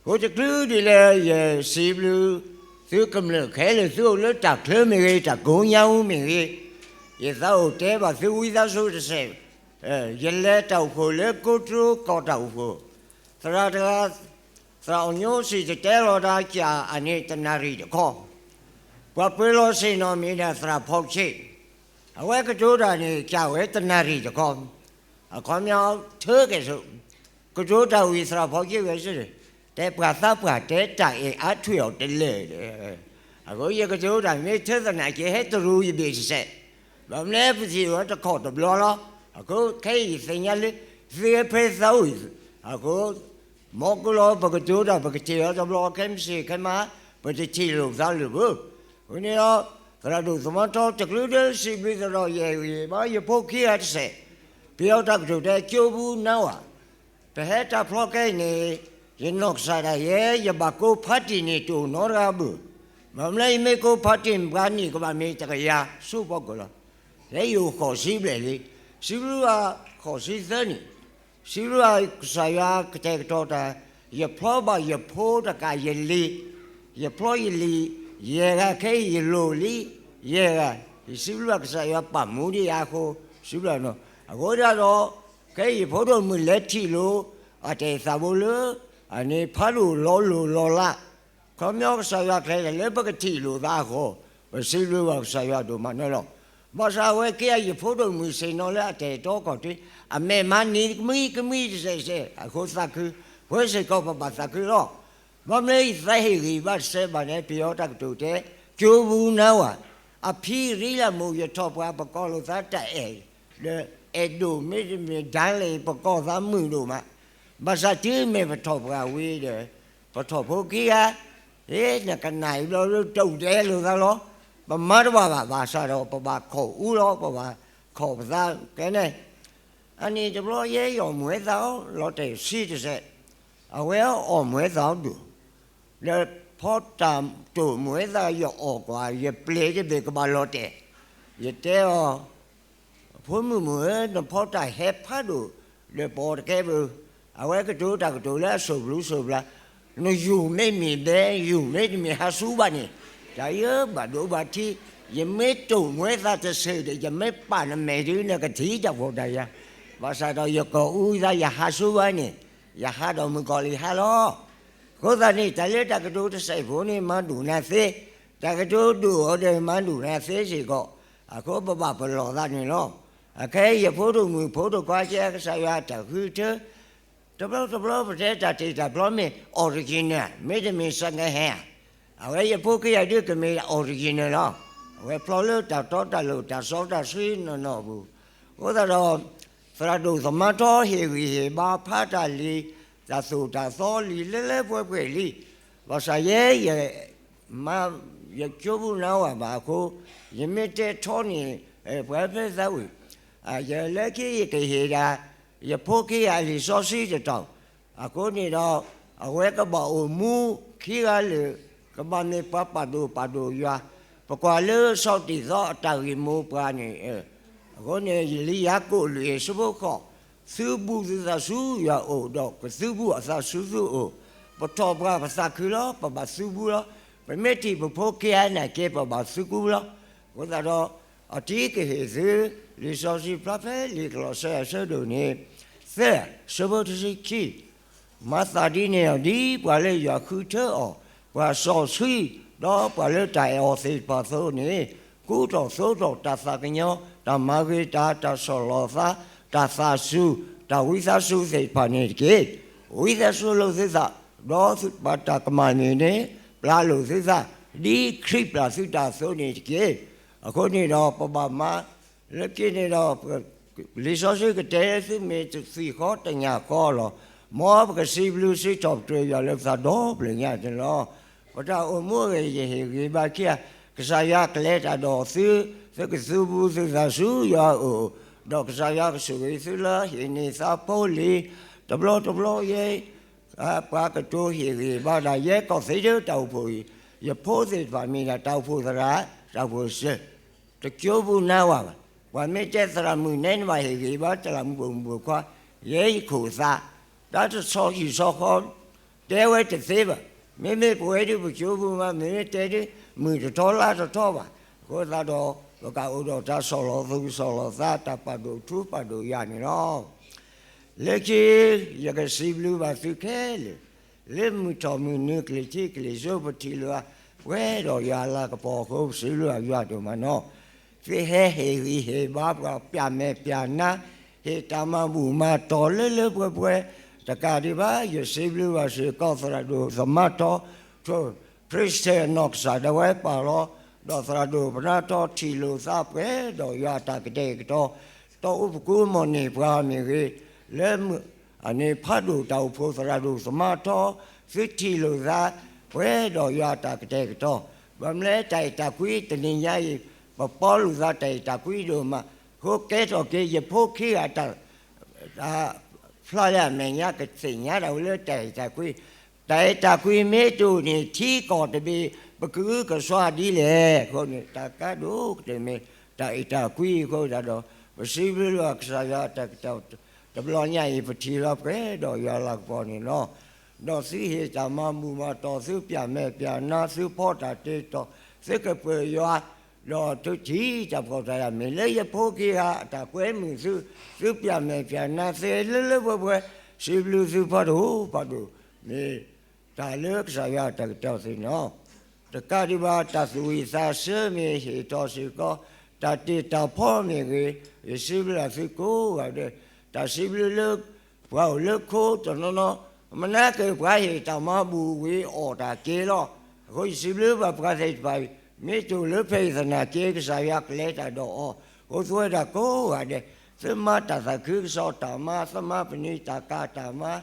အဃိတချုးဒ်လဲၣ် ယစံးဘျုးသုကမျၢၢ်ခဲလၢာ် သုအိၣ်လၢတၢ်ချၢမ့ၢ်ဂ့ၤ တၢ်ကိးညါအူမ့ၢ်ဂ့ၤ, ယသးအိၣ်တဲဘၣ်သုဝံသးစူၤတစဲး, ယလဲၤတၢ်အိၣ်ဖှိၣ်လၢကိတိကီၢ်တၢ်အိၣ်ဖှိၣ်, သရၣ်တဂၤ သရၣ်အီၣ်ညိစံၣ်တဲၤတဲလီၤတၢ်ကၢ်အန့ၣ်တနၣ်ရံၣ်တခီ, ပှၤပှ့ၤလီၤဆ့ၣ်နီၤမ့ၢ်ဒၣ်သရၣ်ဖီဆ့ၣ်, အဝဲကတိၤတၢ်န့ၣ်ကၢ်ဝဲတနၣ်ရံၣ်တခီ, အခီပညီထၢကဲၣ်ဆိး, ကတိၤတၢ်ဝံၤသရၣ်ဖီဆ့ၣ်ဝဲစ့ၢ်န့ၣ် တဲပှၤသးပှၢ်တဲတၢ်အဲၣ်အါထွဲအီၤတလဲၣ်ဒီး, အဃိယကတိၤတၢ်မ့ၢ်ထၢသနာ်က့ ဟဲတရူးယဘ့ၣ်တစဲး, ဘၣ်မနုၤလဲၣ် ပထံၣ်ဝဲတခီၣ်တဘျီလီၤ. အဃိခဲအံၤယသ့ၣ်ညါလၢ သုဝဲဖဲသးဝံၣ်, အဃိ မ်ကလီၤပကတိၤတၢ် ပကထံၣ်အီၤတဘျီ ခဲမုၢ်ဆ့ၣ်ခဲမုၢ်ဟါ ပတထံၣ်လိာ်ပသးလၢၤဘၣ်. အဃိန့ၣ်ဒီး သရၣ်ဒိၣ်သမါထီတကလုာ်ဒီး စံးဘျုးသရၣ်ယဲၢ်ဂံၢ်ဘါ ယဖိခံဂၤတစဲး, ပယီၤတၢ်ကတိၤတဲ ကၠိပူၤနါဝၤ, ပဟဲတၢ်ဖျီခဲအံၤန့ၣ် ယနီၢ်ကစၢ်ဒၣ်ယဲ ယဘၣ်ကိးဖါတံၢ်န့ၣ် တအိၣ်နီတဂၤဘၣ်. ဘၣ်မနုၤလဲၣ် ယမ့ၢ်ကိးဖါတံၢ် ပှၤနံၣ်ကဘၣ်မ့ၢ်တကယၤ ဆူဖီခိၣ်လီၤ. ဖဲယအိၣ်ဃိးဆံဘျဲၣ်လံ, စံးဘျုးဘၣ်ဃိးဆံသၢနံၣ်, စံးဘျုးဘၣ်ကစၢ်ယွၤကတဲာ်ကတီၤတၢ်, ယဖျီဘၣ်ယဖိတကးယလံၤ, ယဖျီယလံၤ ယဲၢ်ဂၤ ခဲအံၤယလိၤလံ ယဲၢ်ဂၤ, ယစံးဘျုးဘၣ်ကစၢ်ယွၤပာ်မူဒံးယၤအဃိ, စံးဘျုးဘၣ်နီၤ. အဃိဒၣ်ဒီး ခဲအံၤယဖိဒိၣ်မုၣ်လဲၤထံၣ်လိာ် အတၢ်သးဘိလၢ အန့ၣ်ဖးဒိၣ်လီၤလိၢ်လီၤလး, ခီပညီကစၢ်ယွၤကျဲၤတၢ်လၢပကထံၣ်လိာ်သးအဃိ, ပစံးဘျုးဘၣ်ကစၢ်ယွၤဒိၣ်မးန့ၣ်လီၤ. ဘၣ်ဆၣ်အဝဲက့ၤအယဖိဒိၣ်မုၣ်ဆ့ၣ်နီၤလၢ အတၢ်အဲၣ်တီကီၢ်တ့ အမဲာ်မၤနံၤကမှံကမှံတစဲးစဲး အဃိသးခု, ပဝဲစ့ၢ်ကီးပဘၣ်သးခုလီၤ. ဘၣ်မနုၤလဲၣ် ယသးဟ့ၣ်ဂံၢ်ဘါတစဲးဘၣ်န့ၣ် ပယီၤတၢ်ကတိၤတဲ ကၠိပူၤနါဝၤ, အဖံရံလၢမူး ယထီၣ်ပှၤ ပကိးလိာ်သးတၢ်အဲၣ်, ဒီးအဲၣ်ဒိၣ်မ့တမ့ၢ် ဒၢလ့ၣ် ပကိးသးမုာ်ဒိၣ်မး, ဘၣ်ဆၣ်တုၤမ့ၢ်ပထီၣ်ပှၤဝံၤဒီး ပထီၣ်ဖိခံဂၤ, ဟ့ၣ် နကနၣ်အံၤဘျီလၢတအိၣ်တဲလိာ်သးလီၤ. ပမၤတဘၣ်ဘၣ် ဘၣ်ဆၣ်ဒီးပဘၣ်ခိးအူလီၤ ပဘၣ်ခိးပသးကဲန့ၣ်, အန့ၣ်တဘျီယဲယအီၣ်မူၤဝဲသးအီၤ လီၤတဲာ်ဆံတစဲး, အဝဲအီၣ်မူၤဝဲသးအီၤဒိၣ်, ဒီးဖီတၢ်တိာ်မူၤဝဲသး ယအီၣ်ကွၢ် ယပျဲၢ်တဘ့ၣ်ကဘၣ်လီၤတဲာ်, ယတဲအီၤ ဖိမုၣ်မုၣ်ဧၢ, နဖီတၢ်ဟဲဖးဒိၣ် ဒီးပအီၣ်တကဲဘၣ်, အဝဲကတိၤတၢ်ကတိၤလၢအစိၢ်ဘျုးစိၢ်ဘျါ, နယူၢ်မ့ၢ်မံၤဘဲ ယူၢ်မ့ၢ်တမံၤဟးဆူဘၣ်န့ၣ်, တၢ်ယၢဘၣ်ဒိဘၣ်ထံး, ယမ့ၢ်တိာ်မူၤဝဲသးတစဲးဒီး ယမ့ၢ်ပာ်နမဲာ်ဒုး နကထံၣ်တၢ်ဖှီၣ်တၢ်ယာ်, ဘၣ်ဆၣ်ဒီးယကိးအူသး ယဟးဆူဘၣ်န့ၣ်, ယဟးဒီးမုၣ်ကီၤလံၤဟါလီၤ. အဃိသတးန့ၣ် တၢ်လၢတၢ်ကတိၤတစဲးဖိန့ၣ် မၤဒိၣ်နၤသ့, တၢ်ကတိၤဒိၣ်အီၤဒီးမၤဒိၣ်နၤသ့စ့ၢ်ကီး, အဃိပဘၣ်ပလီၢ်သးန့ၣ်လီၤ. အခဲအံၤယဖိဒိၣ်မုၣ်ဖိဒိၣ်ခွါကဲ ကစၢ်ယွၤတၢ်ဃုထၢ, တဘျီတဘျီပတဲတၢ်တ့ၢ်တၢ်ဖျီ မ့ၢ် original မ့တမ့ၢ် second hand, အဝဲယဖိခံဂၤဒုးကမ့ၢ် original လီၤ. အဝဲဖျီလၢတၢ်တီတၢ်လိၤ တၢ်စီတၢ်ဆှံနီၢ်နီၢ်အပူၤ, အဃိသတးဒီး သရၣ်ဒိၣ်သမါထီဟ့ၣ်ဂံၢ်ဟ့ၣ်ဘါဖးတၢ်လံ, တၢ်သိၣ်တၢ်သီလံ လၢလၢပှဲၤပှဲၤလံ, ဘၣ်ဆၣ်ယဲယ မၤယကၠိပူၤနါဝၤဘၣ်အဃိ, ယမ့ၢ်တဲထီန့ၣ် ပှၤဖဲသးဝံၣ်, ယလၢခံယကဟ့ၣ်ဒၣ် ယဖိခံဂၤအလံာ်စီဆှံတတီၢ်, အဃိန့ၣ်ဒီး အဝဲကဘၣ်အိၣ်မူခံဂၤလၢာ်, ကဘၣ်မ့ၢ်ပှၤပာ်ဒိၣ်ပာ်ဒိၣ်ယွၤ, ပကွၢ်လၢစီၤတံၤသီအတၢ်ဂ့ၢ်မိၢ်ပှၢ်န့ၣ်, အဃိန့ၣ် လံာ်ယၤကိာ်လွံၢ်အဆၢဖိဃိး, သုဘူးသုသးဆူယွၤအအိၣ် ဒီးကသုဘူးအသးဆူသုအိၣ်, ပထီၣ်ပှၤပသးခုလီၤ ပဘၣ်သုဘူးလီၤ, ပမ့ၢ်ထံၣ်ပဖိခံဂၤနာ်က့ ပဘၣ်သုဘူးလီၤ. အဃိသတးဒီး အတံၤကဟ့ၣ်သု လံာ်စီဆှံဖျါဖဲလံာ်ကလီးစဲအဆၢဒိၣ်န့ၣ် သၢ အဆၢဖိတဆံခံ, မၤသးဒ်န့ၣ်ဒီး ဒ်ပှၤလၢယွၤဃုထၢအီၤ, ပှၤစီဆှံ, ဒီးပှၤလၢတၢ်အဲၣ်အီၤသ့ၣ်တဖၣ်အသိးန့ၣ်, ကူထီၣ်သိထီၣ်တၢ်သးကညီၤ, တၢ်မၤဂ့ၤတၢ်, တၢ်ဆီၣ်လီၤသး, တၢ်သးစူၤ, တၢ်ဝံသးစူၤသ့ၣ်တဖၣ်န့ၣ်တက့ၢ်. ဝံသးစူၤလိာ်သုသး, ဒီးသုပှၤတၢ်ကမၣ်မ့ၢ်န့ၣ် ပျၢ်လိာ်သုသး, ဒ်ခရံာ်ပျၢ်သုတၢ်အသိးန့ၣ်တက့ၢ်. အဃိန့ၣ်ဒီး ပဘၣ်မၤ လၢခံန့ၣ်ဒီး လံာ်စီဆှံကတဲသုမ့ၢ်တသံၣ်ဃီတညၣ်ဃီလီၤ. မ်ပကစံးဘျုးစံးထီၣ်ပတြၢၤယွၤလၢပသးဒီဖျၢၣ်ညါန့ၣ်လီၤ. ပတၢ်အိၣ်မူအဂ့ၢ် ယဟ့ၣ်ဂံၢ်ဘါခံဂၤ, ကစၢ်ယွၤကလဲၤတၢ်ဒီးသု, သုကသုဘူးသုသးဆူယွၤအအိၣ်, ဒီးကစၢ်ယွၤကဆိၣ်ဂ့ၤသုလၢဟ့ၣ်န့ၢ်သးဖိလံၤ, တဘျီတဘျီယဲ ပှၤကတိၤဟ့ၣ်ဂံၢ်ဘါဒၣ်ယဲ ကီၢ်သ့ၣ်ဒၢတၢ်အိၣ်ဖှိၣ်အံၤ, ယဖိသ့ၣ်တဖၣ်မ့ၢ်ဒၣ်တၢ်အိၣ်ဖှိၣ်သရၣ်, တၢ်အိၣ်ဖှိၣ်စၢၤ, တကၠိပူၤနါဝၤဘၣ်. ပှၤမ့ၢ်တဲသရၣ်မုၣ်နဲနဘၣ်ဟ့ၣ်ဂံၢ်ဘါ သရၣ်မုၣ်ပိာ်မုၣ်ပိာ်ခွါ, ယဲယခိၣ်သး, တၢ်တဆီဟံၣ်ဆီဃီ တဲဝဲတသ့ဘၣ်. မ့မ့ၢ်ပဝဲဒၣ်ပကၠိပူၤမး မ့မ့ၢ်တဲဒ် မုၢ်တထီလါတထီဘၣ်. အဃိသတးဒီး ပကအိၣ်ဒီးတၢ်ဆီၣ်လီၤသူၣ်ဆီၣ်လီၤသး တၢ်ပာ်ဒိၣ်ထူပာ်ဒိၣ်ယၤန့ၣ်လီၤ. လၢခံ ယကစံးဘျုးဘၣ်သုခဲလၢာ်, လၢမုၢ်ထီၣ်မုၢ်နုာ် ကလံၤထံးကလံၤစိး ပထံၣ်လိာ် ပှဲၤဒီးယွၤအလၤကပီၤအဃိ ပစံးဘျုးဘၣ်ယွၤဒိၣ်မးနီၤ. သုဟဲဟ့ၣ်ဂံၢ်ဟ့ၣ်ဘါပှၤ ပျၢ်မဲာ်ပျၢ်နါ, ဟ့ၣ်တၢ်မၤဘူၣ်မၤတီၤလၢလၢပှဲၤပှဲၤ, တကးဒံးဘၣ် ယစံးဘျုးဘၣ်စ့ၢ်ကီးသရၣ်ဒိၣ်သမါထီ priesthood အနီၢ်ကစၢ်ဒၣ်ဝဲပာ်လီၤ, ဒီးသရၣ်ဒိၣ်ပနါထီထံၣ်လိာ်သးပှဲၤဒီးယွၤအတၢ်ကတဲာ်ကတီၤ, တီအူပကူမီၢ်န့ၢ်ပှၤမ့ၢ်ဂ့ၤ, လၢ အန့ၣ်ဖးဒိၣ်တၢ်အိၣ်ဖှိၣ်သရၣ်ဒိၣ်သမါထီ, သုထံၣ်လိာ်သးပှဲၤဒီးယွၤအတၢ်ကတဲာ်ကတီၤ, ဘၣ်မနုၤလဲၣ် တၢ်အဲၣ်တၢ်ကွံတနံၤညါအံၤ ပပီလိာ်သးတၢ်အဲၣ်တၢ်ကွံဒိၣ်မး, အဃိကဲထီၣ်က့ၤယဖိခံဂၤတၢ် ဖျါလၢအမဲာ်ညါကသ့ၣ်ညါဒၣ်ဝဲလၢတၢ်အဲၣ်တၢ်ကွံ, တၢ်အဲၣ်တၢ်ကွံမ့ၢ်တအိၣ်န့ၣ် ထံကီၢ်တဘ့ၣ် ပကအုကစွါဒ်လဲၣ်အဃိန့ၣ် တၢ်ကါဒိၣ်ကတၢၢ်မ့ၢ် တၢ်အဲၣ်တၢ်ကွံအဃိဒၣ်ဒီး ပစံးဘျုးဘၣ်ကစၢ်ယွၤအတၢ်ကတီၢ် တဘျီညါအံၤ ပထံၣ်လီၤပှဲၤဒီးယွၤလၤကပီၤန့ၣ်လီၤ. ဒီးသုဟ့ၣ်တၢ်မၤဘူၣ်မၤတီၢ် သုပျၢ်မဲာ်ပျၢ်နါ သုဖီတၢ်တ့တီၢ် သုကပၢၤယွၤ ဒီးသုထံၣ်တၢ်ဖှီၣ်တၢ်ယာ်မ့ၢ်လၢယဖိခံဂၤအတၢ်ကွဲမုာ်သု, သုပျၢ်မဲာ်ပျၢ်နါသ့လၢလၢပှဲၤပှဲၤ, စံးဘျုးသုဖးဒိၣ်ဖးဒိၣ်, မ့ၢ်တၢ်လၢကစၢ်ယွၤအတၢ်ကတီၢ်သ့ၣ်နီၤ, တကးဒံးဘၣ် တၢ်သူၣ်ဝံၣ်သးဆၢမ့ၢ်ဟ့ၣ်ထီၣ်စ့ၢ်ကီး, တၢ်တ့တၢ်ဖီမ့ၢ်ဂ့ၤ, ယစံးဘျုးသုကိးဂၤဒဲး, တၢ်စံးဘျုးလၢ ပှၤအိၣ်လၢခိတနီၤနီၤ, မနုၤက့ၤပှၤဟ့ၣ်တၢ်မၤဘူၣ်ဝံၤအီၣ်တၢ်က့ၤလီၤ. အဃိယစံးဘျုးဘၣ်ပှၤသ့ၣ်တဖၣ်အံၤ, မ့ၢ်တအိၣ်လၢဖဲအံၤသနာ်က့ ကစၢ်ယွၤကလဲၤတၢ်ဒီးအီၤ, အဃိသုဝဲဒၣ်ကိးဂၤဒဲး, သုမၤတၢ်သးခုကစီၣ်တၢ်မၤ, သုမၤပနံာ်တၢ်ကၤတၢ်မၤ,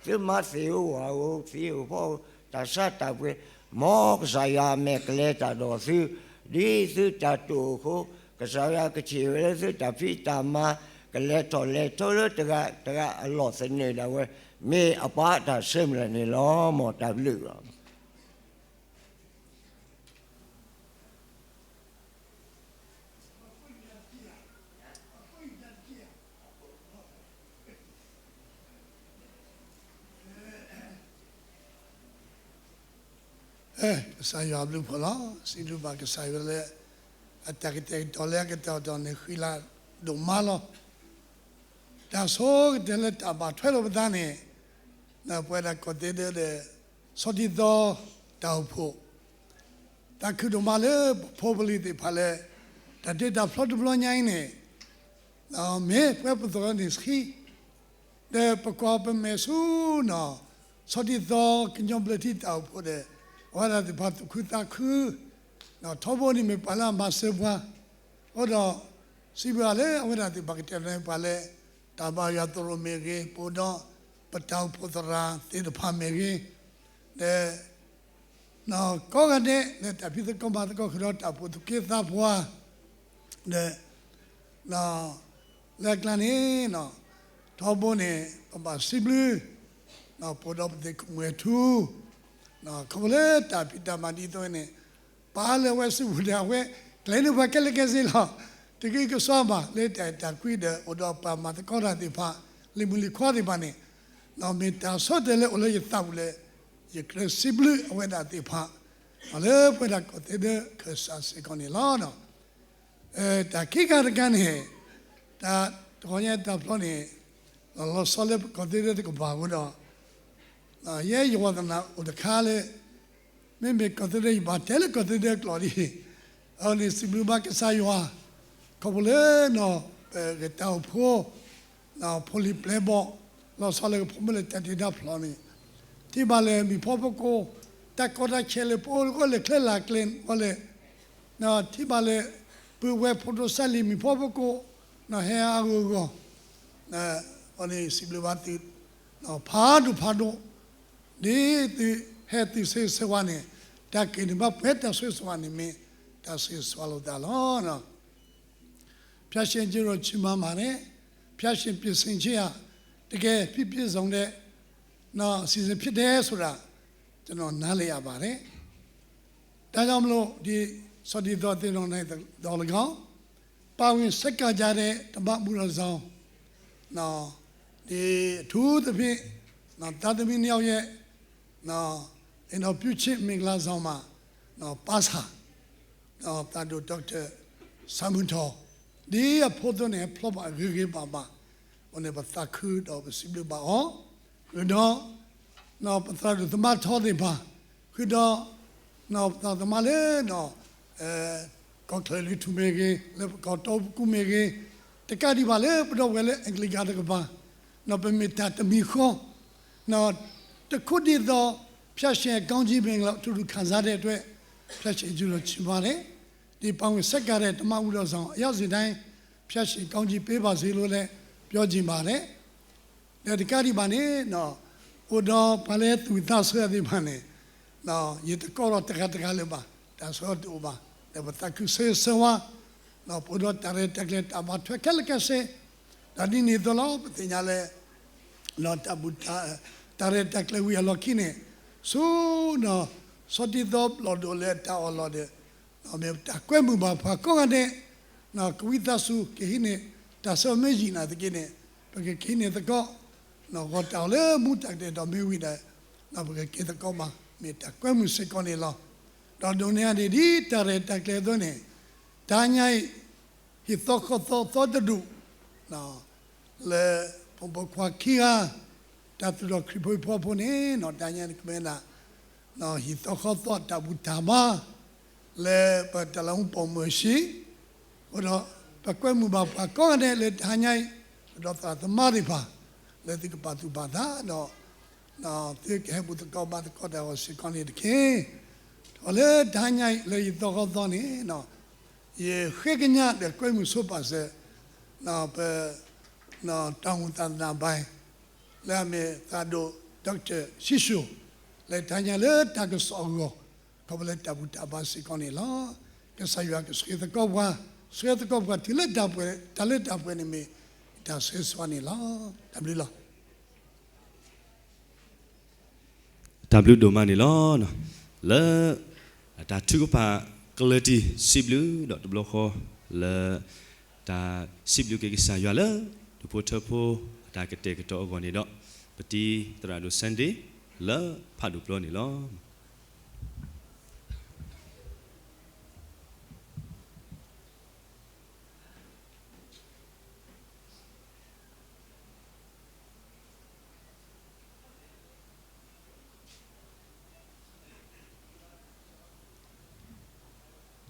သုမၤသ့ၣ်ဧိၤဝၣ်ဧိၤ သံဧိၤဖီဧိၤ တၢ်ဆါတၢ်ပှ့ၤ, မ်ကစၢ်ယွၤအမဲာ်ကလဲၤတၢ်ဒီးသု, ဒ်သုတၢ်တိာ်အဃိ, ကစၢ်ယွၤကထံၣ်ဝဲလၢသုတၢ်ဖံးတၢ်မၤ, ကလဲၤထီၣ်လဲၤထီလၢတဂၤတဂၤအလီၢ်သနၢၣ်ဒၣ်ဝဲ, မ့ၢ်အပှၤတၢ်ဆၢမုၢ်လၢ်န့ၣ်လီၤ. မ်တၢ်ဘျုးလီၤ. ကစၢ်ယွၤအဘျုးဖှိၣ်လီၤ. စံးဘျုးဘၣ်ကစၢ်ယွၤလၢ အတၢ်ကတဲာ်ကတီၤလၢအကတီၢ်ကတီၢ်န့ၣ် ဃံလၤဒိၣ်မးလီၤ. တၢ်ဆိကတၢၢ်လၢတၢ်ဘၣ်ထွဲလိာ်ပသးန့ၣ်, ပဝဲဒၣ်ကီၢ်သဲဒၢဒီး ဆီဒံသီတၢ်အိၣ်ဖှိၣ် သးခုဒိၣ်မးလၢပဖိပလံၤသ့ၣ်တဖၣ်လၢ တၢ်တ့တၢ်ဖျီတဘျီညါအံၤန့ၣ်, မ့ၢ်ပှဲၤပသီၣ်န့ၣ်ဆှံ, ဒီးပကွၢ်ပမဲာ်ဆူ ဆီဒံသီကညီဘျၢထံတၢ်အိၣ်ဖှိၣ်ဒီး အဝဲဒၣ်သ့ၣ်တဖၣ်သူၣ်ခုသးခု, ထီဘိန့ၣ်မ့ၢ်ပှၤလၢအမၤစၢၤပှၤ, အဃိဒီး စံးဘျုးလၢအဝဲဒၣ်သ့ၣ်တဖၣ်ကတဲာ်ကတီၤပှၤလၢ တၢ်ဘါယွၤသရိာ်မ့ၢ်ဂ့ၤ, ပအိၣ်ဒီးပတၢ်အိၣ်ဖှိၣ်သရၣ်သ့ၣ်တဖၣ်မ့ၢ်ဂ့ၤ, ဒီး ကိးဂၤဒဲးလၢတၢ်ဖံးသကိးမၤသကိးဃုာ်ဒီးတၢ်အိၣ်ဖှိၣ်သူၣ်က့သးပှၢ်, ဒီး လၢအကျါန့ၣ် ထီဘိန့ၣ် ပဘၣ်စံးဘျုး ပအိၣ်ဒီးပသ့ၣ်ခိၣ်မုၣ်ထူ, ခီဖျိလၢတၢ်ဖံးတၢ်မၤဒ်သိးန့ၣ် ပာ်လၢအဝဲစုပူၤဒီးအဝဲ ကျဲၤန့ၢ်ပှၤခဲလၢာ်ခဲဆ့လီၤ. တဂ့ၤကစီၣ်ဘၣ်လၢတၢ်အဲၣ်တၢ်ကွံဒီး အိၣ်ဒီးပှၤမၤသကိးတၢ်သ့ၣ်တဖၣ် လံၤမုၣ်လံၤခွါသ့ၣ်တဖၣ်န့ၣ်, မ့ၢ်တၢ်ဆိကတၢၢ်လၢအိၣ်လၢယသးပူၤလၢ ယကြၢးစံးဘျုးအဝဲဒၣ်သ့ၣ်တဖၣ် လၢပဝဲဒၣ်ကီၢ်သဲဒၢခၢၣ်စးစ့ၢ်ကီးန့ၣ်လီၤ. တၢ်ခံခါတခါန့ၣ်, တၢ်တခီညါတၢ်ဖျီန့ၣ် လီၤလီၤဆီလၢပကီၢ်သဲဒၢတကပၤအဃိဒီး, ယဲယဝီသနာ်အိၣ်တခါလၢ မ့မ့ၢ်ကီၢ်သဲဒၢယဘၣ်တဲလၢကီၢ်သဲဒၢကျိာ်ဒ်အံၤ, အဝဲန့ၣ်စံးဘျုးဘၣ်ကစၢ်ယွၤ ခီဖျိလၢ ပကတၢ်အိၣ်ဖှိၣ် ဖိလံၤပျဲၢ်ဘီၣ် လီၤဆီလၢကဖိမုၣ်လၢတၢ်တ့တၢ်ဖျီန့ၣ်, ထံၣ်ဘၣ်လၢမံၤဖီဖိကိး တၢ်ကီတၢ်ခဲလၢပအိၣ်လၢကီၢ်လဲၣ်ချ့လၢကျဲဝဲလဲၣ်, ထံၣ်ဘၣ်လၢ ပုၢ်ဝဲၢ်ဖိဒိၣ်စၢ်လံၤမံၤဖီဖိကိး ဟဲအါဂီၢ်ဂီၢ်, အဝဲန့ၣ်စံးဘျုးဘၣ်သု ဖးဒိၣ်ဖးဒိၣ်, ဒ်သုဟဲသုဆၢဂ့ၤဆၢဝါန့ၣ်, တၢ်က့ၤန့ၢ်ဘၣ်ပှဲၤတၢ်ဆိၣ်ဂ့ၤဆိၣ်ဝါန့ၣ်မ့ၢ်တၢ်ဆိၣ်ဂ့ၤဆိၣ်ဝါလိာ်သးလီၤ. ဖျါရှင်က့ၤရိၣ်ဆံမၤမၤန့ၣ်, ဖျါရှင်ပျ့ၤစ့ၣ်ဆ့ယၤ, တကယ်ပျ့ၤပျ့ၤစုံတဲ့ စီဇန်ဖြစ်တယ်ဆိုတာ ကျွန်တော်နားလည်ရပါတယ်. ဒါကြောင့်မလို့ဒီစောင့်တည်သောသင်တော်၌သော်လည်းကောင်း, ပါဝင်ဆက်ကပ်ကြတဲ့ဓမ္မဘူတော်ဆောင်, ဒီအထူးသဖြင့် သားသမီးနှစ်ယောက်ရဲ့ အိမ်ထောင်ပြုခြင်းမင်္ဂလာဆောင်မှာ ပါစာ သးဒိၣ် Doctor ဆၣ်မုၢ်ထီၣ် ဒ်အဖိအသိးန့ၣ် ဖျီဘၣ်ဂ့ၤဂ့ၤဘၣ်ဘၣ်, အဃိန့ၣ် ပသးခုဒီးပစံးဘျုးဘၣ်အီၤ, ဃုာ်ဒီး ပသရၣ်ဒိၣ်သမါထီသ့ၣ်တဖၣ်, ဃုာ်ဒီး ပသရၣ်သမါလၢ ကီၢ်ချၢၣ်လွံၢ်ထူၣ်မ့ၢ်ဂ့ၤ, လၢပကီၢ်တီပကူမ့ၢ်ဂ့ၤ, တကးဒံးဘၣ်လၢပဒီပုၢ်ဝဲၢ်လၢ Anglican တကပၤ, ပမ့ၢ်တၢ်တမံၤဃီ တခိၣ်ဒ်သိး ဖျၢၣ်ရှဲကီၢ်ကၠံဘ့ၣ်လီၤ ထူထူခံစားဒဲးတွဲ ဖျၢၣ်ရှဲယူၤလီၤဆံးမးန့ၣ် ဒီးပှၤမုၢ်ဆ့ၣ်ကၤရဲၣ် တမၣ်အူဒီးစီၤ အယီၢ်စံးတၢ် ဖျၢၣ်ရှဲကီၢ်ကၠံ ပေးပါစေလို့လည်း ပြောချင်ပါတယ် ဒီးတကးဒံးဘၣ်န့ၣ် အိၣ်ဒီးပှၤလၢသူၣ်ဝံၣ်သးဆၢသ့ၣ်တဖၣ်န့ၣ် ယတကိးထီၣ်တဂၤတဂၤလၢၤဘၣ် တၢ်ဆၢအီၤတအိၣ်ဘၣ် ဒီးပသးခုဆၢဂ့ၤဆၢဝါ ပအိၣ်ဒီးတၢ်ရဲၣ်တၢ်ကျဲၤတၢ်ဘၣ်ထွဲခဲလၢာ်ခဲဆ့ ဒီးဒ်န့ၣ်အသိးလီၤ ပသ့ၣ်ညါလၢ တၢ်ဘူၣ် တၢ်ရဲၣ်တၢ်ကျဲၤဝံၤအလီၢ်ခံန့ၣ် ဆူ ဒီး ဆီတံၢ်သီဘျီၣ်ဒိၣ်လၢတၢ်အီၣ်လီၢ်ဒီး မ့ၢ်တၢ်ကွဲမုာ်ဘၣ်ပှၤကိးဂၤဒဲး ကဝံသးစူၤ ကဟံးန့ၢ် တၢ်ဆၢမ့ၢ်ယံာ်နာ်သက့န့ၣ် ပကကဟံးန့ၢ်သကိး ဂီၤတၢ်အီၣ်လၢမူတၢ်ကတဲာ်ဒီးမ့ၢ်ဝံၤဒီး ပကက့ၤသကိးဘၣ် မ့ၢ်တၢ်ကွဲမုာ်စ့ၢ်ကီးန့ၣ်လီၤ. ဒီးဒိးန့ၢ်အန့ၣ်ဒ်တၢ်ရဲၣ်တၢ်ကျဲၤအသိးန့ၣ် တဟါညါအံၤ ဟံၣ်သီဃီသီသီတဒူၣ် လၢ ဖိမုၣ်ဖိခွါခံဂၤ တၢ်သူၣ်ထီၣ်ခရံာ်ဖိဟံၣ်ဖိဃီဖိန့ၣ် တဟါညါန့ၣ်ကမ့ၢ်ဒၣ် ဟံၣ်သီဃီသီတၢ်ဘူၣ်တၢ်ဘါ လၢပတၢ်လၢမူပိာ်မုၣ်အဟံၣ် အဃိဒီး ပကွဲမုာ်ဘၣ်ပှၤကိးဂၤဒဲးလၢတဟါညါအံၤ ဒီးသရၣ်သမါသ့ၣ်တဖၣ် လၢသုကပာ်သူၣ်ပာ်သးဒီး သုကဟဲဘူၣ်သကိးဘါသကိးတၢ်အဂီၢ်စ့ၢ်ကီးန့ၣ်တက့ၢ်. ဒီးလၢတဟါညါအံၤ လၢဟံၣ်သီဃီသီန့ၣ် ယဃ့ကညးဒီးကွဲမုာ်ဆိပာ်စၢၤ ပ တၢ်အိၣ်မူသးသနၢၣ်ဘၣ် လၢအမ့ၢ်သရၣ်ဒိၣ် Doctor ဆံၡိၣ် လၢတဟါညါလၢတၢ်ကစီၣ်အဂီၢ် ခီဖျိလၢတၢ်ဘူၣ်တၢ်ဘါစ့ၢ်ကီးန့ၣ်လီၤ. ကစၢ်ယွၤကဆှၢသကိးပှၤ ဆှၢသကိးပှၤတုၤလၢတၢ်ပှဲၤ တၢ်လၢတၢ်ပှဲၤန့ၣ်မ့ၢ် တၢ်ဆှၢဆှါန့ၣ်လီၤ. တၢ်ဘျုးလီၤ. တၢ်ဘျုးဒိၣ်မးန့ၣ်လီၤ. လၢ တၢ်ထုကဖၣ်ကျၢၢ်တံၢ်စံးဘျုးဒီးတဘျီဃီ လၢ တၢ်စံးဘျုးက့ၤကစၢ်ယွၤလၢ ဒူၣ်ဖိထၢဖိ အတၢ်ကတဲာ်ကတီၤအဂီၢ်န့ၣ်ဒီး ပတံၤသရၣ်ဒိၣ် Sunday လၢဖးဒိၣ်ပျီန့ၣ်လီၤ.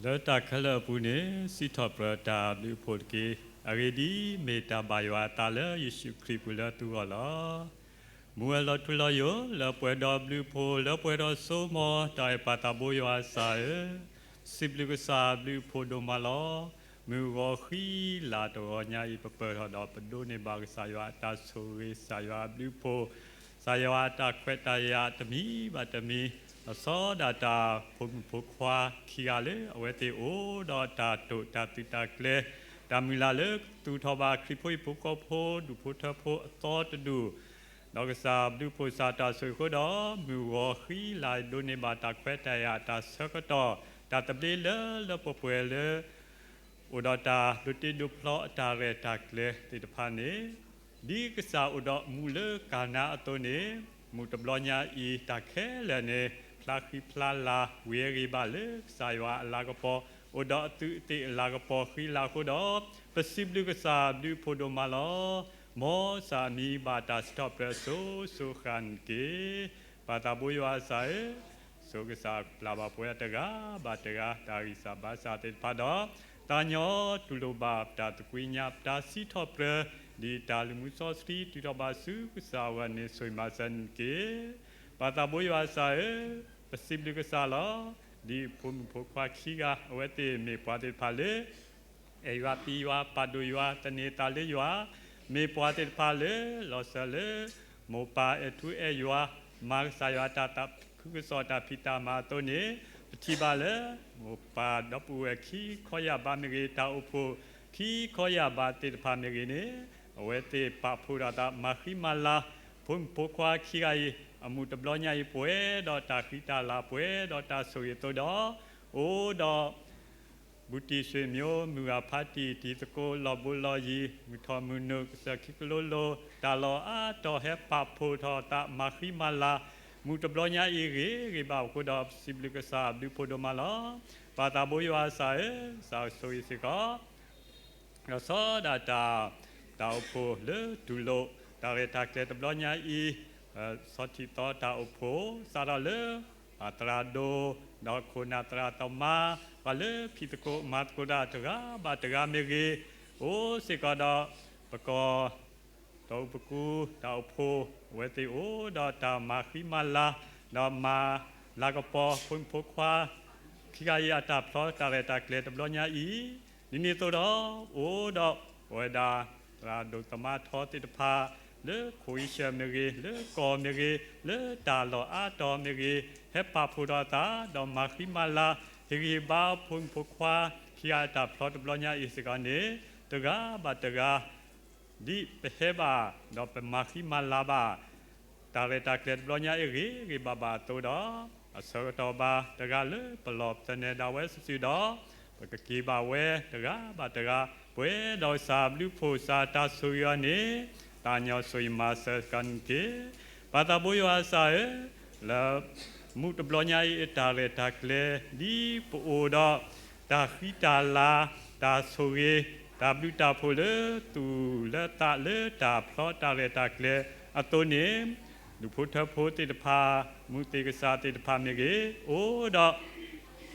လၢတၢ်ခဲလၢာ်အပူၤန့ၣ် စံးထီၣ်ပတြၢၤတၢ်ဘျုးအဖှိၣ်တက့ၢ်. အဂ့ၢ်ဒ်အံၤ, မ့ၢ်တၢ်ဘၣ်ယွၤအသးလၢယ့ၣ်ၡူးခရံာ်အပူၤလၢသုဂီၢ်လီၤ. မုၢ်ဝဲၢ်လီၤထူလီၤယိာ် လၢပှဲၤဒီးဘျုးအဖှိၣ် လၢပှဲၤဒီးစိကမီၤ တၢ်အဲၣ်ပၢ်သးဘိယွၤအသးဧၢ, စံးဘျုးကစၢ်ဘျုးအဖှိၣ်ဒိၣ်မးလီၤ. မုၢ်ဂီၤဃံလၤတဂီၤညါအံၤ ပပၢၢ်ထီၣ်ဒီးပဒိးန့ၢ်ဘၣ်ကစၢ်ယွၤအတၢ်ဆိၣ်ဂ့ၤ ကစၢ်ယွၤအဘျုးအဖှိၣ် ကစၢ်ယွၤအတၢ်ခွဲးတၢ်ယာ်တမံၤဘၣ်တမံၤ, လီၤဆီဒၣ်တၢ်ဖိမုၣ်ဖိခွါခံဂၤလၢအဝဲသ့ၣ်အိၣ်ဒီးတၢ်တိာ်တၢ်သူၣ်တၢ်ကျဲၤ, တၢ်မုၢ်လၢ်လၢကသူၣ်ထီၣ်ဘၣ်ခရံာ်ဖိဟံၣ်ဖိဃီဖိ ဒူၣ်ဖိထၢဖိအသီတဒူၣ်, ဒီးကစၢ်ဘျုးဖှိၣ်ကစၢ်တၢ်ဆိၣ်ဂ့ၤအဃိဒီး မုၢ်ဂီၤဃံလၤဒိးန့ၢ်ဘၣ်တၢ်ခွဲးတၢ်ယာ်အတၢ်ဆၢကတီၢ်, တၢ်သဘျ့လၢလၢပှဲၤပှဲၤလၢ အိၣ်ဒီးတၢ်ဒိးတ့ဒိးဖျီအတၢ်ရဲၣ်တၢ်ကျဲၤသ့ၣ်တဖၣ်န့ၣ်, ဒ်ကစၢ်အိၣ်ဒီးမူးလၢကၤနါအသိးန့ၣ်, မုၢ်တဘျီညါအံၤ တၢ်ခဲလၢာ်န့ၣ် ဖျါဃံဖျါလၤဝံၤအဂ့ၤဘၣ်လၢကစၢ်ယွၤအလၤကပီၤ, အိၣ်ဒီးအသူးအသ့ၣ်အလၤကပီၤဃံလၤအဃိဒီး, ပစံးဘျုးကစၢ်ဘျုးဖှိၣ်ဒိၣ်မးလီၤ. မ်စၢ်မံၤဘၣ်တၢ်စံးထီၣ်ပတြၢၤစိၤစိၤဃၣ်န့ၣ်တက့ၢ်. ပၢ်သးဘိယွၤအသးဧၢ, ဆိးကစၢ်ပျၢ်ဘၣ်ပှၤတဂၤဘၣ်တဂၤ တၢ်ဂံၢ်စၢ်ဘါစၢ်သ့ၣ်တဖၣ်ဒီး, သးညီတူၢ်လိာ်ဘၣ်တၢ်သကွံၢ်ညါ ပတၢ်စံးထီၣ်ပတြၢၤ ဒ်တၢ်လုၢ်မူစီဆှံ တုၤထီၣ်ဘၣ်ဆူကစၢ်အဂီၢ်န့ၣ် ဆိၣ်ဂ့ၤမၤစၢၤန့ၣ်တက့ၢ်. ပၢ်သးဘိယွၤအသးဧၢ, ပစံးဘျုးကစၢ်လီၤ. ဒ်ဖိမုၣ်ဖိခွါခံဂၤ အဝဲသ့ၣ်မ့ၢ်ပှၤသ့ၣ်တဖၣ်လၢ အဲၣ်ယွၤပျံၤယွၤ ပာ်ဒိၣ်ယွၤ သန့ၤသးလၢယွၤ, မ့ၢ်ပှၤသ့ၣ်တဖၣ်လၢ လီၤစၢၤလၢ မိၢ်ပၢ်အဲၣ်ထူအဲၣ်ယွၤ, မၤကစၢ်ယွၤတၢ်သးခုကစီၣ်တၢ်ဖံးတၢ်မၤအသိးန့ၣ်, ပထံၣ်ဘၣ်လၢ မိၢ်ပၢ်ဒီပုၢ်ဝဲၢ်ခံခီယၢ်ဘးမ့ၢ်ဂ့ၤ, တၢ်အိၣ်ဖှိၣ်ခံခီယၢ်ဘးသ့ၣ်တဖၣ်မ့ၢ်ဂ့ၤန့ၣ်, အဝဲသ့ၣ်ပာ်ဖှိၣ်ဒီးသးမၤဃံမၤလၤ ဖိမုၣ်ဖိခွါခံဂၤအံၤ အမုၢ်တဘျီညါအံၤ ပှဲၤဒီးတၢ်ဃံတၢ်လၤ ပှဲၤဒီးတၢ်ဆိၣ်ဂ့ၤအသိးဒီး, အိၣ်ဒီး ဘူးတံၢ်ဆွေမျိုး မုၢ်ဂၤဖါတံၢ် တံၤသကိး လီၢ်ဘိလီၢ်ယံၤ မုၢ်ထီၣ်မုၢ်နုာ် ကစၢၢ်ခံကလိလိၤ တၢ်လီၢ်အါတီၢ် ဟဲပာ်ဖှိၣ်ထီၣ်သးမၤဃံမၤလၤ မုၢ်တဘျီညါအံၤဂ့ၤဂ့ၤဘၣ်အဃိဒီး ပစံးဘျုးကစၢ်ဘျုးဖှိၣ်ဒိၣ်မးလီၤ. ပၢ်သးဘိယွၤအသးဧၢ, ကစၢ်ဆိၣ်ဂ့ၤစ့ၢ်ကီး လီၤဆီဒၣ်တၢ် တၢ်အိၣ်ဖှိၣ်လၢတူၢ်လိာ် တၢ်ရဲၣ်တၢ်ကျဲၤတဘျီညါအံၤ, ဆီထံၣ်သီတၢ်အိၣ်ဖှိၣ် စးထီၣ်လၢ ပၢ်သရၣ်ဒိၣ် ဒီးခိၣ်နၢ်သရၣ်သမါ ပှၤလၢဖံးသကိးမၤသကိးတၢ်တဂၤဘၣ်တဂၤမ့ၢ်ဂ့ၤ, အိၣ်စ့ၢ်ကီးဒီး ပကီၢ် ဒီးအပူၤကွံာ်တၢ်အိၣ်ဖှိၣ် အဝဲသ့ၣ်အိၣ်ဒီးတၢ်မၤဃံမၤလၤ, ဒီးမၤလၤကပီၤဖိမုၣ်ဖိခွါ ခံဂၤအံၤအတၢ်ဖျီတၢ်ရဲၣ်တၢ်ကျဲၤတဘျီညါအံၤ, ဒ်န့ၣ်အသိးဒီး အိၣ်ဒီးပဝဲဒၣ် သရၣ်ဒိၣ်သမါထီသ့ၣ်တဖၣ် လၢခိၣ်အ့ရှၢၣ်မ့ၢ်ဂ့ၤ, လၢကီၢ်မ့ၢ်ဂ့ၤ, လၢတၢ်လီၢ်အါတီၤမ့ၢ်ဂ့ၤ, ဟဲပာ်ဖှိၣ်ထီၣ်အသး ဒီးမၤဃံမၤလၤ ဟ့ၣ်ဂံၢ်ဟ့ၣ်ဘါဖိမုၣ်ဖိခွါ ခံဂၤအတၢ်ဖျီတဘျီညါအံၤစ့ၢ်ကီးန့ၣ်, တဂၤဘၣ်တဂၤ ဒ်ပဟဲဘၣ် ဒီးပမၤဃံမၤလၤဘၣ် တၢ်ရဲၣ်တၢ်ကျဲၤတဘျီညါအံၤဂ့ၤဂ့ၤဘၣ်ဘၣ်အသိးဒီး, အဆၢကတီၢ်ဘၣ်တဂၤလၢပလီၢ်ပသနၢၣ်ဒၣ်ဝဲစုာ်စုာ်ဒီး, ပကက့ၤဘၣ်ဝဲတဂၤဘၣ်တဂၤ ပှဲၤဒီးကစၢ်ဘျုးဖှိၣ်ကစၢ်တၢ်ဆိၣ်ဂ့ၤအီၤန့ၣ်, သးကညီၤဆိၣ်ဂ့ၤမၤစၢၤစ့ၢ်ကီးန့ၣ်တက့ၢ်. ပၢ်သးဘိယွၤကစၢ်ဧၢ, လၢ မုၢ်တဘျီညါအံၤအတၢ်ရဲၣ်တၢ်ကျဲၤ ဒ်ပအိၣ်ဒီး တၢ်ဃံတၢ်လၤ, တၢ်ဆိၣ်ဂ့ၤ, တၢ်ဘျုးတၢ်ဖှိၣ်လၢသူၣ်လၢသးလၢတၢ်ဖျီတၢ်ရဲၣ်တၢ်ကျဲၤအသိးန့ၣ်, ဒူၣ်ဖိထၢဖိသ့ၣ်တဖၣ်, မူးသ့ၣ်ကစၢ်သ့ၣ်တဖၣ်မ့ၢ်ဂ့ၤ, အိၣ်ဒီး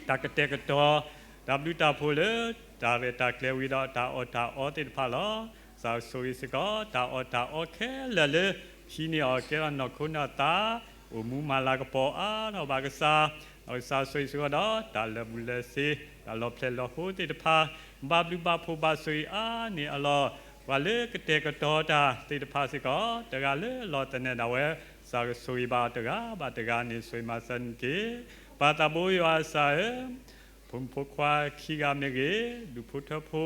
တၢ်ကတဲာ်ကတီၤ တၢ်ဘျုးတၢ်ဖှိၣ်လၢ တၢ်ရဲၣ်တၢ်ကျဲၤဝံၤဒီးတၢ်အီၣ်တၢ်အီသ့ၣ်တဖၣ်လီၤ. ကစၢ်ဆိၣ်ဂ့ၤစ့ၢ်ကီး တၢ်အီၣ်တၢ်အီခဲလၢာ်လၢ ဟံးန့ၢ်အီၤကဲထီၣ်နီၢ်ခိနီၢ်သး, အိၣ်မူမၤလၤကပီၤအါထီၣ်ဘၣ်ကစၢ်, ဒီးကစၢ်ဆိၣ်ဂ့ၤစ့ၢ်ကီးဒီး တၢ်လၢာ်ဘူၣ်လၢာ်စ့, တၢ်လီၤဖျဲၣ်လီၤဟိသ့ၣ်တဖၣ်, ဘၣ်ဘျုးဘၣ်ဖှိၣ်ဘၣ်ဆိၣ်ဂ့ၤအါန့ၢ်အလီၢ်, ပှၤလၢကတဲာ်ကတီၤတၢ်သ့ၣ်တဖၣ်စ့ၢ်ကီး တဂၤလၢလီၤသနၢၣ်ဒၣ်ဝဲ, ကစၢ်ကဆိၣ်ဂ့ၤဘၣ်တဂၤဘၣ်တဂၤန့ၣ် ဆိၣ်ဂ့ၤမၤစၢၤန့ၣ်တက့ၢ်. ပၢ်သးဘိယွၤကစၢ်ဧၢ, ဖိမုၣ်ဖိခွါခံဂၤမ့ၢ်ဂ့ၤ, ဒူၣ်ဖိထၢဖိ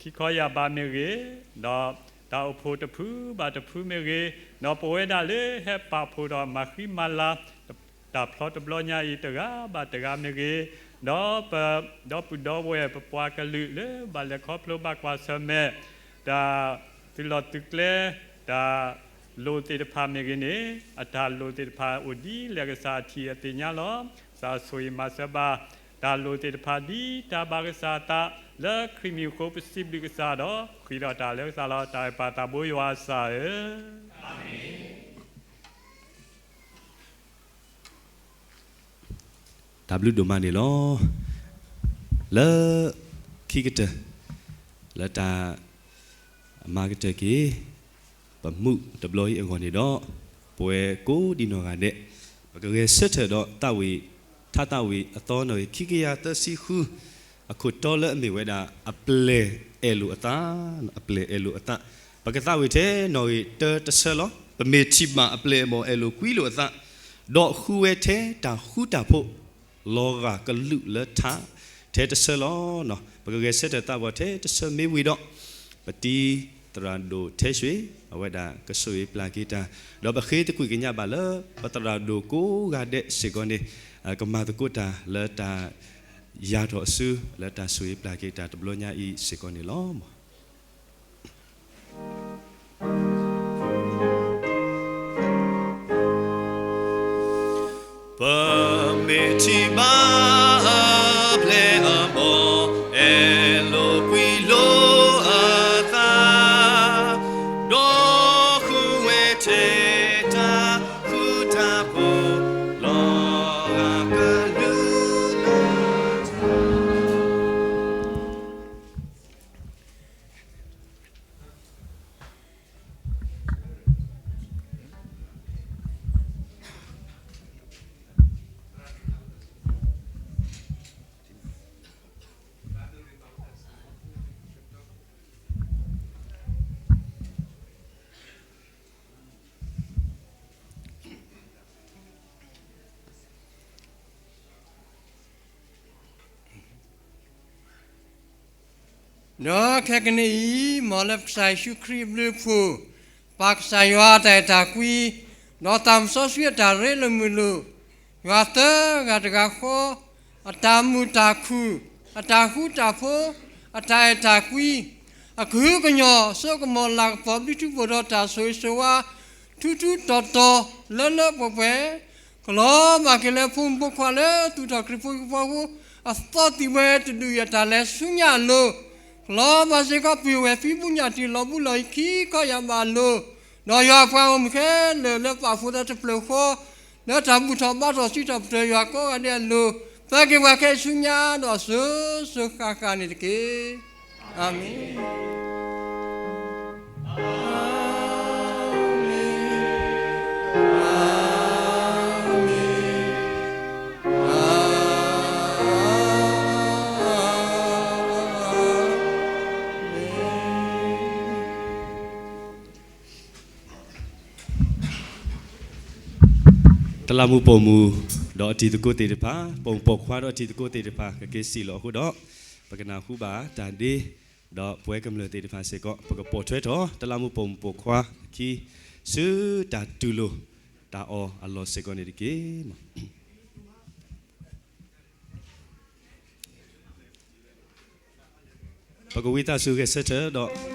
ခံခီယၢ်ဘးမ့ၢ်ဂ့ၤ, ဒီးတၢ်အိၣ်ဖှိၣ်တဖုဘၣ်တဖုမ့ၢ်ဂ့ၤ, ဒီးပဝဲဒၣ်လၢဟဲပာ်ဖှိၣ်ဒီးမၤဃံမၤလၤ တၢ်ဖျီတဘျီညါအံၤတဂၤဘၣ်တဂၤမ့ၢ်ဂ့ၤ, ဒီးပဒီပုၢ်ဒီဝဲၢ်ပပှၤကလုာ်လၢဘၣ်လဲၤခီဖျိဘၣ်ကွၢ်ဆၢၣ်မဲာ် တၢ်သုးလီၢ်သုးကျဲ တၢ်လိၣ်သ့ၣ်တဖၣ်မ့ၢ်ဂ့ၤန့ၣ်, အတၢ်လိၣ်သ့ၣ်တဖၣ်အိၣ်ဒ်လဲၣ်ကစၢ်အထံၣ်အသ့ၣ်ညါလီၤ. ကစၢ်ဆိၣ်ဂ့ၤမၤစၢၤဘၣ် တၢ်လိၣ်သ့ၣ်တဖၣ်ဒ်တၢ်ဘၣ်ကစၢ်အသး လၢခရံာ်မံၤအဃိပစံးဘျုးကစၢ်ဒီး ဃ့ထီၣ်တၢ်လၢကစၢ်လီၤ. တၢ်အဲၣ်ပၢ်သးဘိယွၤကစၢ်ဧၢ တၢ်ဘျုးဒိၣ်မးန့ၣ်လီၤ. လၢခံကတၢၢ် လၢတၢ်မၤကတၢၢ်က့ၤ ပမုၢ်တဘျီအံၤအဂီၢ်န့ၣ်ဒီး, ပဝဲကိးဒံနီၢ်ဂၤဒဲး ပကဂဲၤဆၢထၢၣ်ဒီးသးဝံၣ် ထါသးဝံၣ်အသီနီၣ်ဂံၢ်ခံကယၤသၢဆံဃု အခိၣ်တီလၢအမ့ၢ်ဝဲဒၣ် အပျဲၢ်အဲၣ်လိာ်အသး, အပျဲၢ်အဲၣ်လိာ်အသး, ပကသးဝံၣ်ထဲနီၣ်ဂံၢ်တၢတဆၢလီၤ. ပမ့ၢ်ထံၣ်ဘၣ်အပျဲၢ်အဘီၣ်အဲၣ်လိာ်ကွံလိာ်အသး, ဒီးဃုဝဲထဲတၢ်ဃူတၢ်ဖိး လီၤဂာ်ကလုာ်လၢထါ ထဲတဆၢလီၤ. ပကဂဲၤဆၢထၢၣ်သးဝံၣ်ထဲတဆၢမ့ၢ်ဝံၤဒီး, ပတံၤသရၣ်ဒိၣ်ထဲရွှေ အဝဲဒၣ်ကဆိၣ်ဂ့ၤပျၢ်က့ၤတၢ်, ဒီးပဃ့သကွံာ်ကညးဘၣ်လၢ ပသရၣ်ဒိၣ်ကိးဂၤဒဲးစ့ၢ်ကီးန့ၣ်, ကမၤသကိးတၢ်လၢတၢ် ယၤထီၣ်အစု လၢတၢ်ဆိၣ်ဂ့ၤပျၢ်က့ၤတၢ်တဘျီညါအံၤစ့ၢ်ကီးန့ၣ်လီၤ. ပမ့ၢ်ထံၣ်ဘၣ်အပျဲၢ်အဘီၣ် အဲၣ်လိာ်ကွံလိာ်အသး, ဒီးဃုဝဲထဲတၢ်ဃူတၢ်ဖိး လီၤဂာ်ကလုာ်လၢထါဒီးခဲကနံၣ်အံၤ မ်လၢပကစၢ်ယ့ၣ်ၡူးခရံာ်အဘျုးအဖှိၣ်, ပၢ်ကစၢ်ယွၤအတၢ်အဲၣ်တၢ်ကွံ, ဒီးသးစီဆှံအတၢ်ရ့လိာ်မုာ်လိာ်, ယွၤသၢဂၤတဂၤဃီ, အတၢ်မုာ်တၢ်ခုၣ်, အတၢ်ဃူတၢ်ဖိး, အတၢ်အဲၣ်တၢ်ကွံ, အကဟုကညီၢ်စိကမီၤလၤကပီၤဘျုးထူဘိၣ်ဒီးတၢ်ဆိၣ်ဂ့ၤဆိၣ်ဝါ ထူထူတီၤတီၤလၢလၢပှဲၤပှဲၤ ကလီၤဘၣ်က့ၤလၢဖိမုၣ်ဖိခွါလၢသူၣ်ထီၣ်ခရံာ်ဖိဟံၣ်ဖိဃီဖိ အသီသံၣ်ဘှဲတဒူၣ်အံၤအတၢ်လဲၤဆူညါအလိၤ, ကလီၤဘၣ်စ့ၢ်ကီးပှ့ၤဝဲၢ်ဖံးဘူးညၣ်တံၢ်လီၤဘူးလီၤအံၤခံခီယၢ်ဘးအလိၤ, ဒီးယွၤအပှၤဂီၢ်မုၢ်ခဲလၢာ်လၢပာ်ဖှိၣ်သးတဖျၢၣ်ဃီ, လၢတၢ်ဘူၣ်ထီၣ်ဘါထီၣ်စံးထီၣ်ပတြၢၤယွၤကိးဂၤဒဲးအလိၤ, ပၢ်က့ၤပှၤခဲအံၤဆူညါဒီးအစိၤစိၤဃၣ်ဃၣ်န့ၣ်တက့ၢ်. အၤမ့ၣ်. တလးမူးပိာ်မူ ဒီးအတံၤသကိးသ့ၣ်တဖၣ်, ပိာ်မူးပိာ်ခွါဒီးအတံၤသကိးသ့ၣ်တဖၣ် ကက့ၤစံၣ်လီၤအဃိဒီး, ပကနၢ်ဟူဘၣ်တၢ်ဒ့, ဒီးပဝဲကမျၢၢ်သ့ၣ်တဖၣ်စ့ၢ်ကီး ပကပိာ်ထွဲထီၣ် တလးမူးပိာ်မူးပိာ်ခွါအခံ ဆူတၢ်တူၢ်လိာ်တၢ်အီၣ်အလီၢ်စ့ၢ်ကီးန့ၣ်တက့ၢ်. ပကဝံသးစူၤဂဲၤဆၢထၢၣ်ဒီး